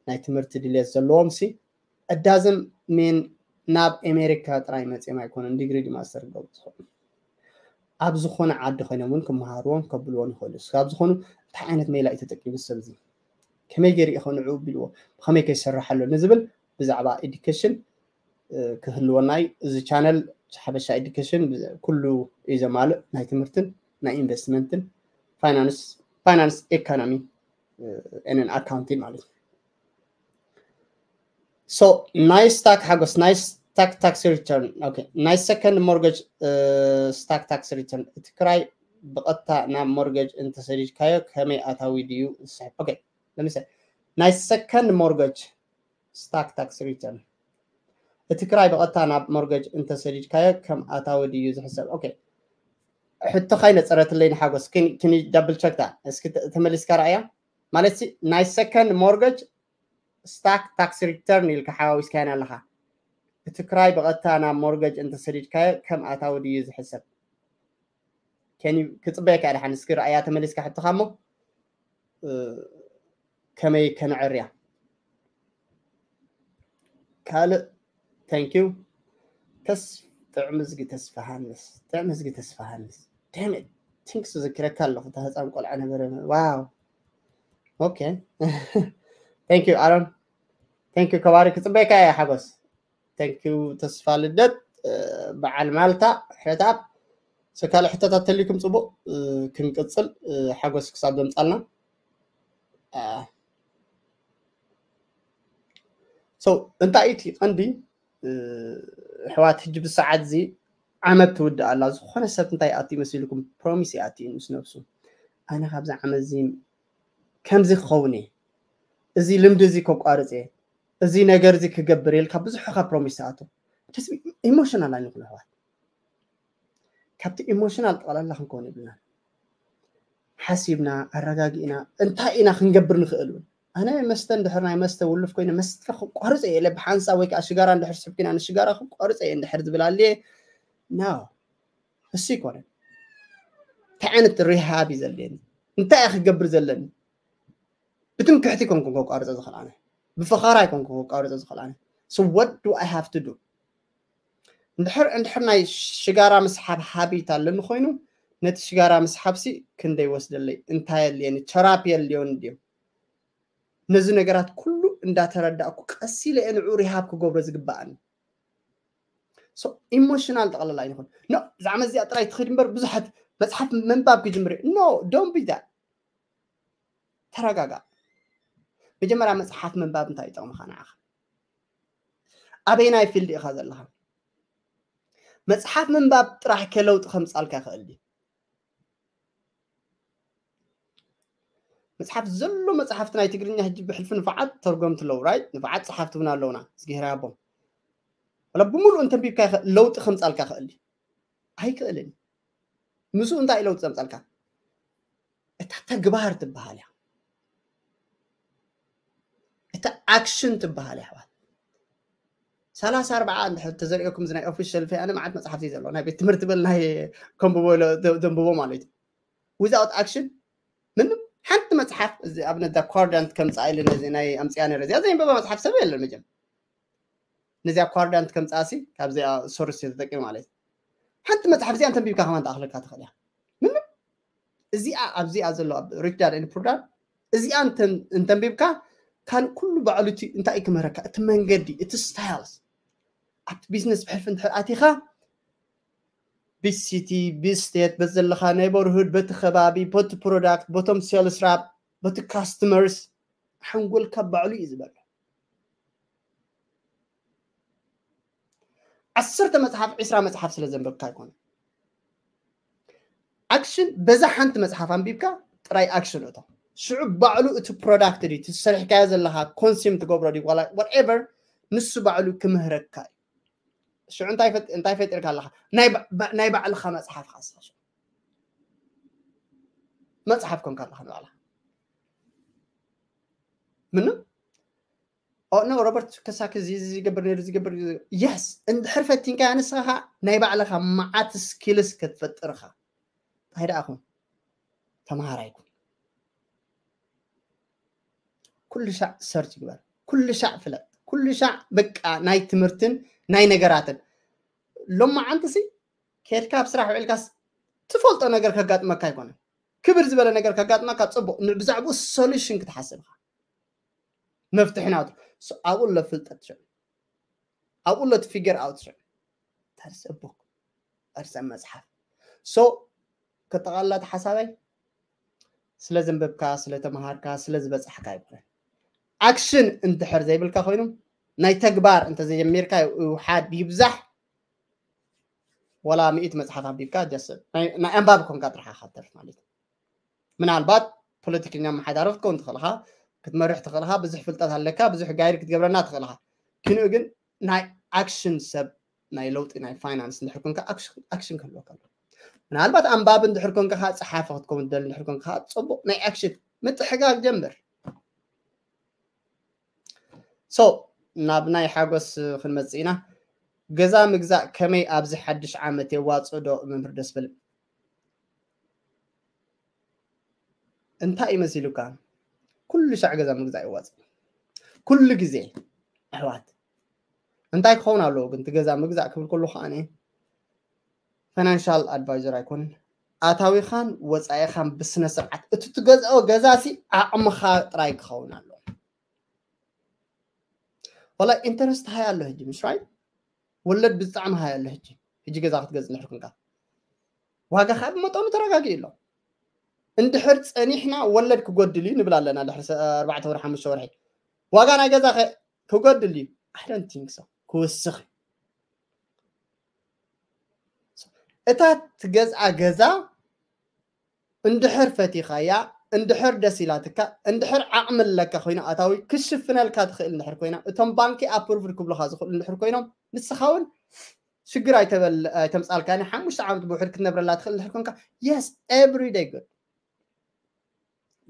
ናይ ትምህርቲ ድልየት ዘለዎም ሲ እዳዝም ሜን ናብ ኣሜሪካ ጥራይ መፅኦም ኣይኮነን ዲግሪ ማስተር ክገብሩ ዝኽእሉ ኣብ ዝኾነ ዓዲ ኮይኖም እውን ክመሃርዎን ከብልዎን ይኽእሉ ካብ ዝኾኑ እንታይ ዓይነት ሜላ እዩ ተጠቂሙ ሰብ እዚ ከመይ ገይሩ ኢኸ ንዕኡ ቢልዎ ብኸመይ ከይሰርሕ ኣሎ ንዝብል ብዛዕባ ኤዱኬሽን ክህልወና እዩ እዚ ቻነል ሓበሻ ኤዱኬሽን ኩሉ እዩ ዘማልእ ናይ ትምህርትን ናይ ኢንቨስትመንትን ፋይናንስ ፋይናንስ ኢኮኖሚ ንን ኣካውንቲንግ ማለት እዩ so ናይ ስታክ ሓጎስ ናይ ስታክ ታክስ ሪተርን ናይ ሰከንድ ሞርገጅ ስታክ ታክስ ሪተርን እቲ ክራይ ብቐጥታ ናብ ሞርገጅ እንተሰዲድካዮ ከመይ ኣታዊ ድዩ ዝስሕብ ለምሳሌ ናይ ሰከንድ ሞርገጅ ስታክ ታክስ ሪተርን እቲ ክራይ ብቐጥታ ናብ ሞርገጅ እንተሰዲድካዮ ከም ኣታዊ ድዩ ዝሕሰብ ሕቶኻ ይነፀረትለይ ንሓጎስ ክኒ ዳብል ቸክታ እስኪ ተመሊስካ ረኣያ ማለት ናይ ሰከንድ ሞርገጅ ስታክ ታክስ ሪተርን ኢልካ ሓዋዊስካያን ኣለኻ እቲ ክራይ ብቐጥታ ናብ ሞርገጅ እንተሰዲድካዮ ከም ኣታዊ ድዩ ዝሕሰብ ክፅበየካ ድሓን እስኪ ረኣያ ተመሊስካ ሕቶኻ እሞ ከመይ ከነዕርያ ካልእ thank you ተስ ጥዕሚ ዝጊ ተስፋሃንስ ጥዕሚ ዝጊ ተስፋሃንስ ደም ቲንክስ ዝክረካ ኣለኹ እታ ህፃን ቆልዓ ነበረ ዋው okay thank you ኣሮን thank you ከባሪ ክፅበየካ እየ ሓጎስ thank you ተስፋ ልደት በዓል ማልታ ሕታብ ካልእ ሕቶታት ተልኩም ፅቡቅ ክንቅፅል ሓጎስ ክሳብ ዘምፃልና so እንታይ እቲ ቀንዲ ኣሕዋት ሕጂ ብሰዓት እዚ ዓመት ትውድእ ኣላ ዝኾነ ሰብ እንታይ ይኣቱ ይመስልኩም ፕሮሚስ ይኣቱ ምስ ነብሱ ኣነ ካብዚ ዓመት እዚ ከምዚ ክኸውን እየ እዚ ልምዲ እዚ ከቋርፅ እየ እዚ ነገር እዚ ክገብር ኢልካ ብዙሕ ካብ ፕሮሚስ ትኣቱ። ኢሞሽናል ኣይንኹን ኣሕዋት። ካብቲ ኢሞሽናል ጠቕላላ ክንከውን የብልናን። ሓሲብና ኣረጋጊእና እንታይ ኢና ክንገብር ንኽእል እውን። ኣነ መስተ እንድሕር ናይ መስተ ውልፍ ኮይነ መስተ ክቋርፅ እየ ኢለ ብሓንሳብ ወይ ከዓ ሽጋራ እንድሕር ስሕብ ኮይና ንሽጋራ ክቋርፅ እየ እንድሕር ዝብል ኣልየ ና እሱ ይኮነ እንታይ ዓይነት ሪሃብ እዩ ዘድልየኒ እንታይ እየ ክገብር ዘለኒ ብትምክሕቲ ኮንኩን ከቋርፀ ዝኽእል ኣነ ብፈኻራ ኣይኮንኩን ከቋርፀ ዝኽእል ኣነ so what do I have to do እንድሕር እንድሕር ናይ ሽጋራ ምስሓብ ሃቢት ኣለኒ ኮይኑ ነቲ ሽጋራ ምስሓብሲ ክንደይ ወስደለይ እንታይ የልየኒ ቸራፒ የልዮን ድዮም ነዚ ነገራት ኩሉ እንዳተረዳእኩ ቀስ ኢለ እየ ንዑ ሪሃብ ክገብሮ ዝግባኣኒ ኢሞሽናል ጠቕለላ ይኹን ኖ ብዛዕባ እዚኣ ጥራይ ትኽድ እምበር ብዙሓት መፅሓፍ ምንባብ ክጅምር no don't be that ተረጋጋ መጀመርያ መፅሓፍ ምንባብ እንታይ ይጠቕምካ ንዓኻ ኣበይናይ ፊልድ ኢኻ ዘለኻ መፅሓፍ ምንባብ ጥራሕ ከለውጢ ከምፃልካ ይኽእል ድዩ መፅሓፍ ዘሎ መፅሓፍቲ ናይ ትግርኛ ሕጂ ብሕልፊ ንፋዓት ተርጎምቲ ኣለዉ right ንፋዓት ፀሓፍቲ እውን ኣለውና እግዚኣብሔር ያቦም ወላ ብምሉእ እንተንቢብካ ለውጢ ከምፃልካ ክእል ኣይክእልን ምስኡ እንታይ ለውጢ ዘምፃልካ እታ ተግባር ትበሃል እያ እታ ኣክሽን ትበሃል እያ ኣሕዋት ሰላሳ ኣርባዓ እንድሕር ተዘሪኦኩም እዚ ናይ ኦፊሻል ፌ ኣነ መዓት መፅሓፍቲ ዘሎ ናይ ቤት ትምህርቲ በል ናይ ከንብቦ ዘንብቦ ማለት እዩ without action ምንም ሓንቲ መፅሓፍ እዚ ኣብነት ኳርዳንት ከምፃ ኢለ ነዚ ናይ ኣምፅያ ነረ እዚኣ ዘንበባ መፅሓፍ ሰብ የለን መጀም ነዚኣ ኳርዳንት ከምፃ ሲ ካብዚኣ ሶርስ ተጠቂም ማለት እዩ ሓንቲ መፅሓፍ እዚኣ እንተንቢብካ ከማን ተኣኽለካ ትኽእል እያ ምንም እዚኣ ኣብዚኣ ዘሎ ሪች ዳድ ን ፑር ዳድ እዚኣ እንተንቢብካ ካልእ ኩሉ ባዕሉ እቲ እንታይ እዩ ክምህረካ እቲ መንገዲ እቲ ስታይልስ ኣብቲ ቢዝነስ ብሕልፊ እንድሕር ኣቲኻ ብሲቲ ብስቴት በዘለኻ ኔበርሁድ በቲ ከባቢ በቲ ፕሮዳክት በቶም ሴልስ ራፕ በቲ ካስተመርስ ሓንጎልካ ባዕሉ እዩ ዝበሎ ዓሰርተ መፅሓፍ ዕስራ መፅሓፍ ስለ ዘንበብካ ኣይኮነ ኣክሽን በዛ ሓንቲ መፅሓፍ ኣንቢብካ ጥራይ ኣክሽን እቶ ሽዑ ባዕሉ እቲ ፕሮዳክት ድዩ እቲ ዝሰሪሕካዮ ዘለካ ኮንሱም ትገብሮ ድዩ ዋላ whatever ንሱ ባዕሉ ክምህረካ እዩ ሽዑ እንታይ ፈጢርካ ኣለካ ናይ ባዕልካ መፅሓፍ ካሳ መፅሓፍ ኮንካ ኣለካ ንባዕላ ምንም ኖ ሮበርት ከሳኪ እዚ ዝገብር ነይሩ ዝገብር የስ እንድሕር ፈቲንካ ንስኻ ናይ ባዕልኻ መዓት ስኪልስ ክትፈጥርኻ እንታይ ደኣ ኹን ተምሃራይ ኩን ኩሉ ሻዕ ሰርች ግበር ኩሉ ሻዕ ፍለጥ ኩሉ ሻዕ በቃ ናይ ትምህርትን ናይ ነገራትን ሎማዓንቲ ሲ ከድካ ኣብ ስራሕ ውዕልካስ ትፈልጦ ነገር ከጋጥመካ ኣይኮነን ክብር ዝበለ ነገር ከጋጥመካ ፅቡቅ ብዛዕባኡ ሶሉሽን ክትሓስብካ መፍትሒ ናቱ ኣብኡ ኣሎ ፍልጠት ሽዑ ኣብኡ ኣሎ ፊገር ኣውት ሽዑ that's a book that's a መፅሓፍ so ከጠቓልላ እቲ ሓሳበይ ስለ ዘንበብካ ስለ ተምሃርካ ስለ ዝበፃሕካ ኣይኮነን ኣክሽን እንድሕር ዘይብልካ ኮይኑ ናይ ተግባር እንተዘየጀሚርካ ይውሓድ ይብዛሕ ወላ ምእት መፅሓፍ ኣንቢብካ ጀስት ናይ ኣንባቢ ኮንካ ጥራሕ ካተርፍ ማለት እዩ ምናልባት ፖለቲከኛ መሓዳሪ ክትከውን ትኽእልኻ ክትመርሕ ትኽእልኻ ብዙሕ ፍልጠት ኣለካ ብዙሕ ጋይድ ክትገብረና ትኽእልኻ ክንኡ ግን ናይ ኣክሽን ሰብ ናይ ለውጢ ናይ ፋይናንስ እንድሕር ኮንካ ኣክሽን ክህልወካ ኣሎ ምናልባት ኣንባቢ እንድሕር ኮንካ ከዓ ፀሓፊ ክትከውን ትደሊ እንድሕር ኮንካ ከዓ ፅቡቅ ናይ ኣክሽን ምትሕጋግ ጀምር so ናብ ናይ ሓጎስ ክንመፅእ ኢና ገዛ ምግዛእ ከመይ ኣብዚ ሓድሽ ዓመት የዋፅእ ዶ መምህር ደስ ብል እንታይ እዩ መሲሉካ ኩሉ ሻዕ ገዛ ምግዛእ የዋፅእ ኩሉ ግዜ ኣሕዋት እንታይ ክኸውን ኣለዎ ግን እቲ ገዛ ምግዛእ ክብል ከሉ ከዓ ፋይናንሻል ኣድቫይዘር ኣይኮንን ኣታዊኻን ወፃኢኻን ብስነ ስርዓት እቲ ትገዝኦ ገዛ ሲ ዓቕምኻ ጥራይ ክኸውን ኣለዎ ዋላ ኢንተረስት ሃይ ኣሎ ሕጂ ምስ ራይት ወለድ ብጣዕሚ ሃይ ኣሎ ሕጂ ሕጂ ገዛ ክትገዝእ እንድሕር ኮንካ ዋጋ ከዓ ብመጠኑ ተረጋጊኡ ኣሎ እንድሕር ፀኒሕና ወለድ ክጎድል እዩ ንብል ኣለና ድሕሪ ኣርባዕተ ወርሒ ሓሙሽተ ወርሒ ዋጋ ናይ ገዛ ክጎድል እዩ I don't think so ክውስኽ እታ ትገዝኣ ገዛ እንድሕር ፈቲኻያ እንድሕር ደስ ኢላትካ፣ እንድሕር ዓቕሚ ኣለካ ኮይና፣ ኣታዊ ክሽፍነልካ ትኽእል እንድሕር ኮይና፣ እቶም ባንኪ ኣፕሩቭድ ክብሉኻ ዝኽእሉ እንድሕር ኮይኖም፣ ንስኻ እውን ሽግር ኣይተበል ኣይተምጻልካ። ሓሙሽተ ዓመት ብውሕድ ክትነብረላ ትኽእል እንድሕር ኮንካ፣ yes, every day good።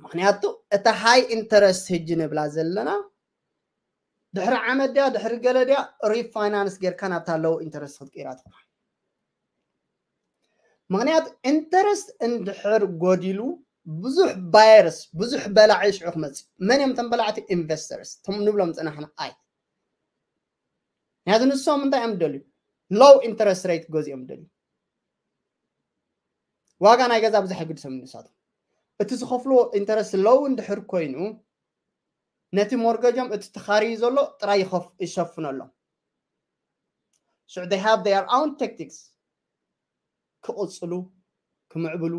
ምክንያቱ እታ ሃይ ኢንተረስት ህጂ ንብላ ዘለና፣ ድሕሪ ዓመት ድያ ድሕሪ ገለ ድያ ሪፋይናንስ ጌርካ ናብታ ሎው ኢንተረስት ክትቀይራ ትኽእል። ምክንያቱ ኢንተረስት እንድሕር ጎዲሉ፣ ብዙሕ ባየርስ፣ ብዙሕ በላዒ ሽዑ ክመፅእ። መን እዮም እቶም በላዕቲ? ኢንቨስተርስ፣ እቶም ንብሎም ፅናሕና ኣይ ምክንያቱ ንሶም እንታይ እዮም ደልዩ? ሎው ኢንተረስት ሬት ገዚኦም ደልዩ። ዋጋ ናይ ገዛ ብዙሕ የግድሶም ንሳቶም። እቲ ዝኸፍልዎ ኢንተረስት ሎው እንድሕር ኮይኑ፣ ነቲ ሞርገጆም እቲ ተኻርዩ ዘሎ ጥራይ ይኸፍ- ይሸፍነሎም። ሽዑ they have their own tactics ክቕፅሉ፣ ክምዕብሉ፣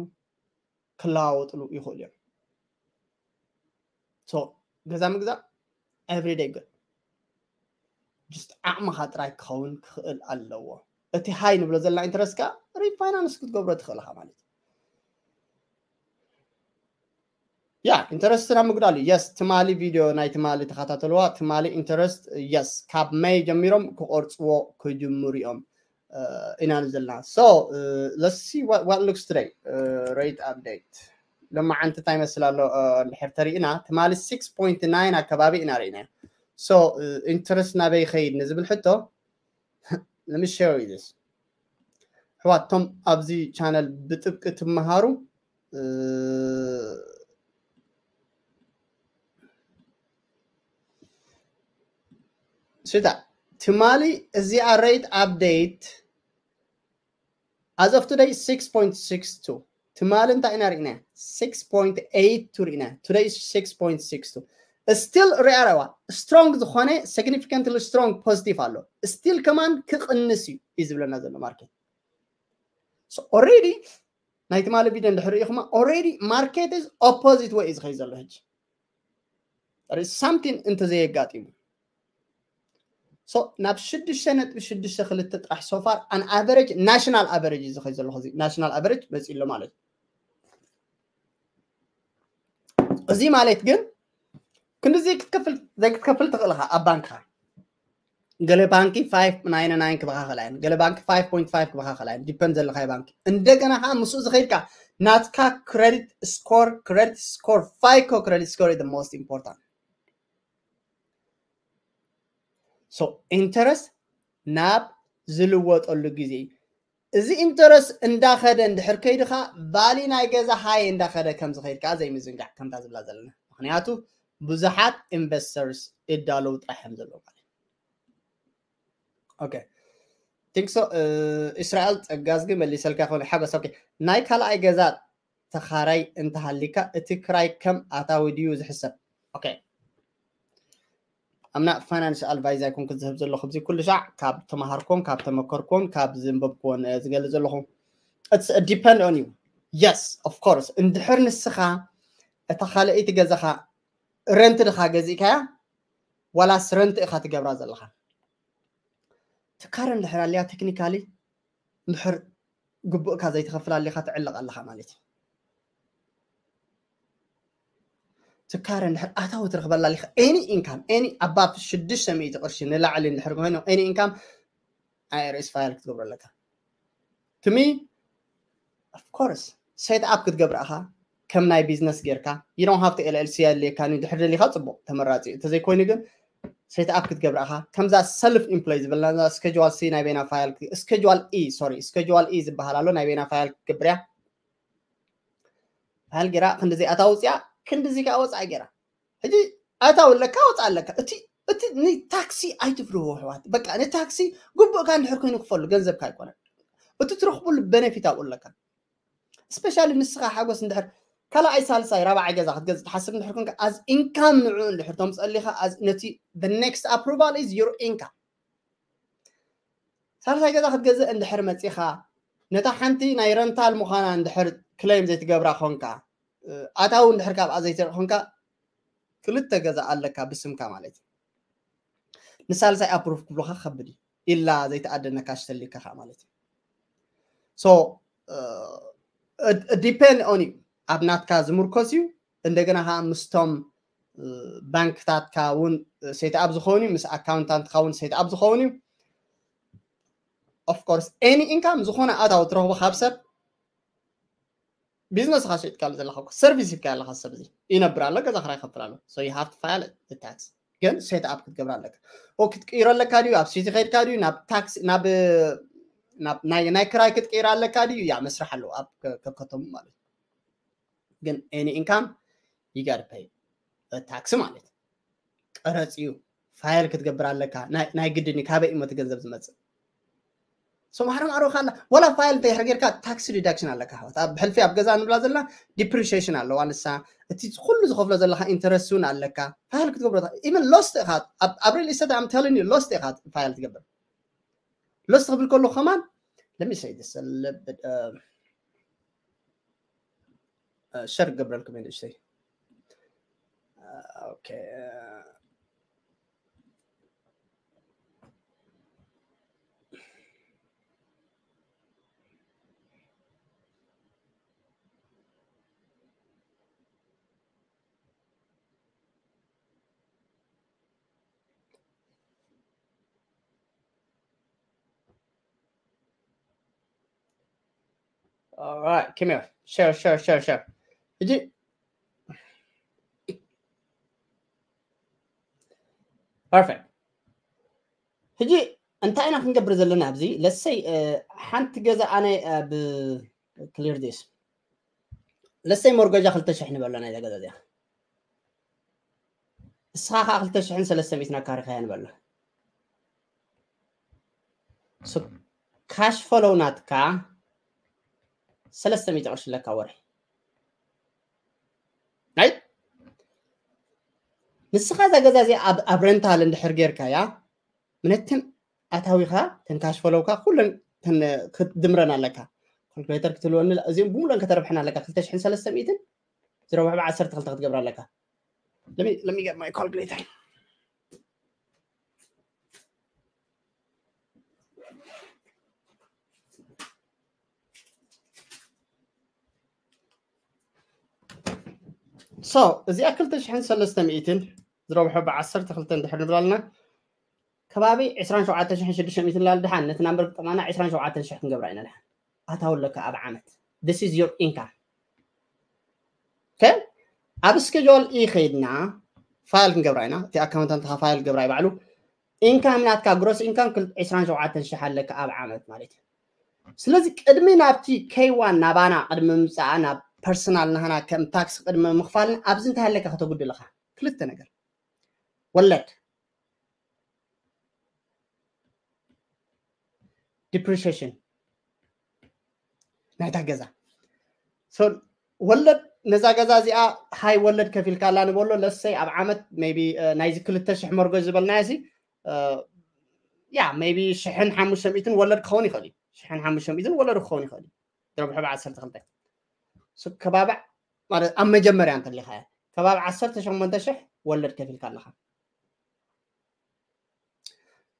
ክለዋወጥሉ ይኽእሉ እዮም። So ገዛ ምግዛእ every day good። Just ዓቕምኻ ጥራይ ክኸውን ክኽእል ኣለዎ። እቲ ሃይ ንብሎ ዘለና ኢንተረስት ከኣ ሪፋይናንስ ክትገብሮ ትኽእል ኢኻ ማለት እዩ። ያ ኢንተረስትና ምግዳሉ። የስ፣ ትማሊ ቪድዮ ናይ ትማሊ ተኸታተልዋ። ትማሊ ኢንተረስት፣ የስ፣ ካብ መይ ጀሚሮም ክቆርፅዎ ክጅምሩ እዮም ኢና ዘለና። So let's see what looks today. Rate update ለማዓንቲ እንታይ ይመስል ኣሎ እንድሕር ተሪእና፣ ትማሊ six point nine ኣከባቢ ኢና ርኢና። So ኢንተረስት ናበይ ይኸይድ ንዝብል ሕቶ፣ let me show you this። ኣሕዋት፣ እቶም ኣብዚ ቻነል ብጥብቂ ትመሃሩ፣ ስታ ትማሊ እዚኣ ሬት ኣፕዴት as of today six point six two። ትማሊ እንታይ ኢና ርኢና? Six point eight two ርኢና። Today six point six two። Still ሪኣረዋ፣ ስትሮንግ ዝኾነ፣ ሲግኒፊካንትሊ ስትሮንግ ፖዚቲቭ ኣሎ። ስቲል ከማን ክቕንስ እዩ እዩ ዝብለና ዘሎ ማርኬት። ኦሬዲ ናይ ትማሊ ቪድዮ እንድሕር ርኢኹማ፣ ኦሬዲ ማርኬት ኦፖዚት ወይ እዩ ዝኸይድ ዘሎ ሕጂ። ሳምቲን እንተዘየጋጢሙ። So ናብ ሽዱሽተ ነጥቢ ሽዱሽተ ክልተ ጥራሕ ሶፋር ኣን ኣቨሬጅ፣ ናሽናል ኣቨሬጅ እዩ ዝኸይድ ዘለኹ። እዚ ናሽናል ኣቨሬጅ መፂኡ ኣሎ ማለት እዩ። እዚ ማለት ግን ክንድዚ ክትከፍል ዘይክትከፍል ትኽእል ኢኻ ኣብ ባንክኻ። ገለ ባንኪ five ninety nine ክበኻኸላ እየን፣ ገለ ባንኪ five point five ክበኻኸላ እየን። ዲፐንድ ዘለኻዮ ባንኪ። እንደገና ከዓ ምስኡ ዝኸይድካ ናትካ ክሬዲት ስኮር፣ ክሬዲት ስኮር፣ ፋይኮ ክሬዲት ስኮር is the most important። So ኢንተረስት ናብ ዝልወጠሉ ግዜ እዩ። እዚ ኢንተረስት እንዳኸደ እንድሕር ከይድኻ ቫሊ ናይ ገዛ ሃይ እንዳኸደ ከም ዝኸይድ ከዓ ዘይምዝንጋዕ ከምታ ዝብላ ዘለና። ምክንያቱ ብዙሓት ኢንቨስተርስ ይዳለዉ ጥራሕ እዮም ዘለዉ ማለት እዩ። ኦኬ። ቲንክ ሶ። እስራኤል ጸጋዝጊ መሊሰልካ ይኸውን ሓጎስ። ኦኬ። ናይ ካልኣይ ገዛ ተኻራይ እንተሃሊካ እቲ ክራይ ከም ኣታዊ ድዩ ዝሕሰብ? ኦኬ። ኣምና ፋይናንስ ኣድቫይዝ ኣይኮንኩ ዝህብ ዘለኹ፣ እዚ ኩሉ ሻዕ ካብ ተማሃርኮን ካብ ተመከርኮን ካብ ዝንበብክዎን ዝገልጽ ዘለኹ። It's depend on you። Yes, of course። እንድሕር ንስኻ እታ ካልኣይቲ ገዛኻ ረንት ድኻ ገዚእካያ ዋላስ ረንት ኢኻ ትገብራ ዘለኻ? ትካረ እንድሕር ኣልያ ቴክኒካሊ እንድሕር ግቡእካ ዘይትኸፍል ኣሊኻ ትዕልቕ ኣለኻ ማለት እዩ። ትካረ እንድሕር ኣታዊ ትረኽበላ ኣሊኻ ኤኒ ኢንካም ኤኒ ኣባብ ሽዱሽተ ሚእቲ ቅርሺ ንላዕሊ እንድሕር ኮይኑ ኤኒ ኢንካም ኣይኣርኤስ ፋይል ክትገብሮ ኣለካ። ትሚ ኦፍኮርስ ሴት ኣፕ ክትገብር ኣኻ ከም ናይ ቢዝነስ ጌርካ you don't have to L L C ኣድልየካ ድሕር ደሊኻ ጽቡቕ ተመራጺ እዩ። እንተዘይኮይኑ ግን ሴት ኣፕ ክትገብር ኣኻ ከምዛ ሰልፍ ኢምፕሎይ ዝበልና ስኬጅዋል ሲ ናይ በይና ፋይል ስኬጅዋል ኢ ሶሪ ስኬጅዋል ኢ ዝበሃል ኣሎ ናይ በይና ፋይል ክትገብር እያ። ፋይል ጌራ ክንድዚ ኣታ ውፅያ ክንድዚ ከዓ ወፃኢ ጌራ ሕጂ ኣታው ኣለካ ወፃ ኣለካ እቲ እቲ ንታክሲ ኣይትፍርህዎ ኣሕዋት በቃ ንታክሲ ግቡእካ እንድሕር ኮይኑ ክፈሉ ገንዘብካ ኣይኮነን እቲ ትረኽበሉ ቤነፊት ኣብኡ ኣለካ። ስፔሻሊ ንስኻ ሓጎስ እንድሕር ካልኣይ ሳልሳይ ራብዓይ ገዛ ክትገዝእ ትሓስብ እንድሕር ኮንካ as income ንዕኡ እንድሕር ተምፅኣሊኻ ነቲ next approval is your income። ሳልሳይ ገዛ ክትገዝእ እንድሕር መፂኻ ነታ ሓንቲ ናይ ረንታል ምዃና እንድሕር ክሌም ዘይትገብራ ኮንካ ኣታዊ እንድሕር ካብኣ ዘይትርኢ ኮንካ ክልተ ገዛ ኣለካ ብስምካ ማለት እዩ። ንሳልሳይ ኣፕሩቭ ክብሉካ ከብድ እዩ ኢላ ዘይተኣደነ ካሽ ተሊካ ከዓ ማለት እዩ። So depend on you ኣብ ናትካ ዝምርኮስ እዩ። እንደገና ከዓ ምስቶም ባንክታትካ እውን set up ዝኸውን እዩ፣ ምስ ኣካውንታንትካ እውን set up ዝኸውን እዩ። Of course any income፣ ዝኾነ ኣታዊ ትረኽቦ ካብ ሰብ፣ ቢዝነስካ ሸይጥካ ዘለካ፣ ሰርቪስ ሂብካ ኣለካ፣ ሰብ እዚ ይነብር ኣሎ፣ ገዛ ክራይ ይኸፍል ኣሎ። So you have to file the tax። ግን set up ክትገብር ኣለካ። ኦ ክትቅይሮ ኣለካ ድዩ? ኣብ ሲቲ ከይድካ ድዩ? ናብ ታክሲ ናብ ናብ ናይ ናይ ክራይ ክትቅይር ኣለካ ድዩ? ያ መስርሕ ኣለዎ ኣብ ከከቶም ማለት እዩ። ግን any income you gotta pay tax ማለት እዩ። ቀረፅ እዩ፣ ፋይል ክትገብር ኣለካ። ናይ ግድን እዩ። ካበይ እሞ እቲ ገንዘብ ዝመፅእ? ሶማሮ ማሮ ካላ ዋላ ፋይል እንተይሕር ጌርካ ታክሲ ዲዳክሽን ኣለካ። ኣሕዋት፣ ኣብ ሕልፊ ኣብ ገዛ ንብላ ዘለና ዲፕሪሺየሽን ኣለዋ። ንሳ እቲ ኩሉ ዝኸፍሎ ዘለካ ኢንተረስት እውን ኣለካ። ፋይል ክትገብሮ ኢቨን ሎስት ኢኻ ኣብ ሪል ኢስቴት። ኣም ቴሊንግ ዩ፣ ሎስት ኢኻ ፋይል ትገብር። ሎስት ክብል ከሎ ከማን let me say this a little bit, ሸር ክገብረልኩም እየ ንእሽተይ። ኦኬ። All right, come here. Share, share, share, share. ሕጂ perfect። ሕጂ እንታይ ኢና ክንገብር ዘለና ኣብዚ? ለሰይ ሓንቲ ገዛ ኣነ ብ clear this። ለሰይ ሞርገጃ ክልተ ሽሕ ንበሎ ናይዛ ገዛ እዚኣ። እስኻ ከዓ ክልተ ሽሕን ሰለስተ ሚእትን ኣካሪኻያ ንበሎ። ካሽ ፈሎው ናትካ ሰለስተ ሚእቲ ቅርሺ ኣለካ ወርሒ። ናይ ንስኻ እዛ ገዛ እዚኣ ኣብ ሬንታል እንድሕር ጌርካያ ምነትን ኣታዊኻ ተን ካሽ ፈሎውካ ኩለን ክትድምረን ኣለካ። ካልኩሌተር ክትህልወኒ እዚኦም ብምሉእን ከተረብሐን ኣለካ። ክልተ ሽሕን ሰለስተ ሚእትን ዝረብሑ ብዓሰርተ ክልተ ክትገብር ኣለካ። Let me let me get my calculator. So እዚኣ ክልተ ሽሕን ሰለስተ ሚእትን ዝረብሖ ብዓሰርተ ክልተ እንድሕር ንብላልና ከባቢ ዕስራን ሸውዓተን ሽሕን ሽዱሽተ ሚእትን ላል ድሓን ነቲ ናምበር ክጠማና ዕስራን ሸውዓተን ሽሕ ክንገብራ ኢና ድሓን ኣታዊ ኣለካ ኣብ ዓመት። This is your income። Okay? ኣብ ስኬጁል ኢ ከይድና ፋይል ክንገብራ ኢና። እቲ ኣካውንታንት ፋይል ገብራ ባዕሉ ኢንካም ናትካ ግሮስ ኢንካም ዕስራን ሸውዓተን ሽሕ ኣለካ ኣብ ዓመት ማለት እዩ። ስለዚ ቅድሚ ናብቲ ኬይ ዋን ናባና ቅድሚ ምምፃኣ ናብ ፐርሰናል ናህና ከም ታክስ ቅድሚ ምኽፋልን ኣብዚ እንታይ ኣለካ ከተጉድልኻ ክልተ ነገር ወለድ ዲፕሪሺየሽን ናይታ ገዛ ወለድ ነዛ ገዛ እዚኣ ሃይ ወለድ ከፊልካ ኣላ ንበሎ ለሰይ ኣብ ዓመት ቢ ናይዚ ክልተ ሽሕ መርጎ ዝበልናዮ ሲ ያ ቢ ሽሕን ሓሙሽተ ሚእትን ወለድ ክኸውን ይኽእል እዩ። ሽሕን ሓሙሽተ ሚእትን ወለድ ክኸውን ይኽእል እዩ። ድረብሑ ብዓሰርተ ክልተ ከባቢ ማለት ኣብ መጀመርያ እንተሊኻያ ከባቢ ዓሰርተ ሸሞንተ ሽሕ ወለድ ከፊልካ ኣለኻ።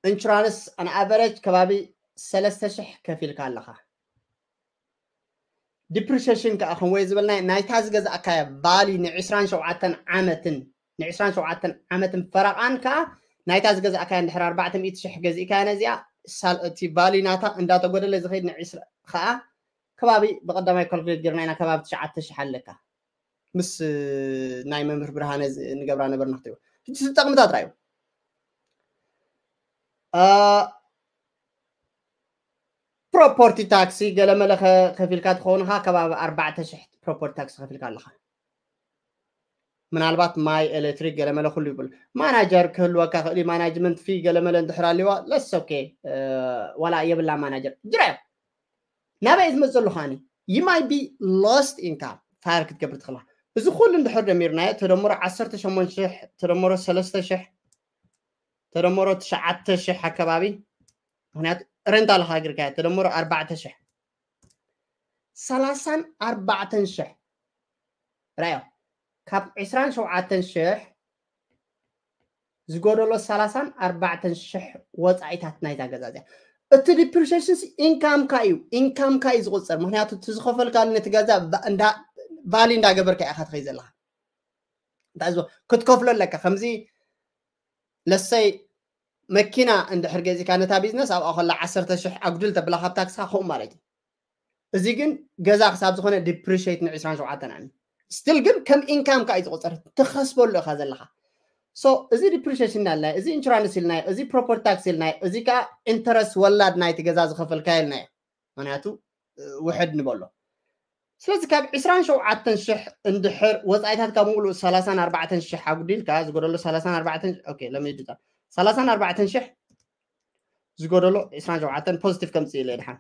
ኢንሹራንስ ኣን ኣቨረጅ ከባቢ ሰለስተ ሽሕ ከፊልካ ኣለኻ። ዲፕሪሽሽን ከዓ ከምወይ ዝበልናይ ናይታ ዝገዛእካያ ቫሊ ንዕስራን ሸውዓተን ዓመትን ንዕስራን ሸውዓተን ዓመትን ፈረቓን ከዓ ናይታ ዝገዛእካያ እንድሕር ኣርባዕተ ሚእቲ ሽሕ ገዚእካያ ነዚኣ እቲ ቫሊ ናታ እንዳተጎደለ ዝኸይድ ንዕስራ ከዓ ከባቢ ብቐዳማይ ካልኩሌት ጌርና ኢና ከባቢ ትሽዓተ ሽሕ ኣለካ። ምስ ናይ መምህር ብርሃነ ንገብራ ነበርና ክትብል ሕጂ ዝጠቕምታት ራዩ ፕሮፖርቲ ታክሲ ገለመለ ከፊልካ ትኸውን ኻ ከባቢ ኣርባዕተ ሽሕ ፕሮፖርቲ ታክሲ ከፊልካ ኣለኻ። ምናልባት ማይ ኤሌክትሪክ ገለመለ ኩሉ ይብል ማናጀር ክህልወካ ክእል ማናጅመንት ፊ ገለመለ እንድሕር ኣሊዋ ለስ ኦኬ ዋላ የብላ ማናጀር ጅራዮ ናበይ ትመፅእ ኣለኻኒ you might be lost income ፋየር ክትገብር ትኽእላ። እዚ ኩሉ እንድሕር ደሚርናዮ ተደምሮ ዓሰርተ ሸሞንተ ሽሕ ተደምሮ ሰለስተ ሽሕ ተደምሮ ትሽዓተ ሽሕ ኣከባቢ ምክንያቱ ረንታል ሃገርካ ተደምሮ ኣርባዕተ ሽሕ ሰላሳን ኣርባዕተን ሽሕ ራዮ ካብ ዕስራን ሸውዓተን ሽሕ ዝጎደሎ ሰላሳን ኣርባዕተን ሽሕ ወፃኢታት ናይዛ ገዛ እዚኣ እቲ ዲፕሪሽሽን ኢንካምካ እዩ። ኢንካምካ እዩ ዝቁፀር ምክንያቱ እቲ ዝኸፈልካ ነቲ ገዛ ቫሊ እንዳገበርካ ኢኻ ትኸይ ዘለካ። ክትከፍሎ ኣለካ። ከምዚ ለሰይ መኪና እንድሕር ገዚካ ነታ ቢዝነስ ኣብኣ ከላ ዓሰርተ ሽሕ ኣጉድል ተብላ ካብ ታክስካ ከምኡ ማለት እዩ። እዚ ግን ገዛ ክሳብ ዝኾነ ዲፕሪሽት ን ዕስራን ሸውዓተን ዓመት ስቲል ግን ከም ኢንካም ካ እዩ ዝቆፀር። ትኸስበሉ ኢኻ ዘለኻ። ሶ እዚ ዲፕሪሽን ኢልናዮ፣ እዚ ኢንሹራንስ ኢልናዮ፣ እዚ ፕሮፐርቲ ታክስ ኢልናዮ፣ እዚ ከዓ ኢንተረስት ወላድ ናይቲ ገዛ ዝኸፈልካዮ ኢልናዮ። ምክንያቱ ውሕድ ንበሎ። ስለዚ ካብ ዕስራን ሸውዓተን ሽሕ እንድሕር ወፃኢታት ካብ ሙሉእ ሰላሳን ኣርባዕተን ሽሕ ኣጉዲልካ ዝጎደሎ ሰላሳን ኣርባዕተን ኦኬ ለሚድታ ሰላሳን ኣርባዕተን ሽሕ ዝጎደሎ ዕስራን ሸውዓተን ፖዚቲቭ ከምፅእ ኢለ ድሓን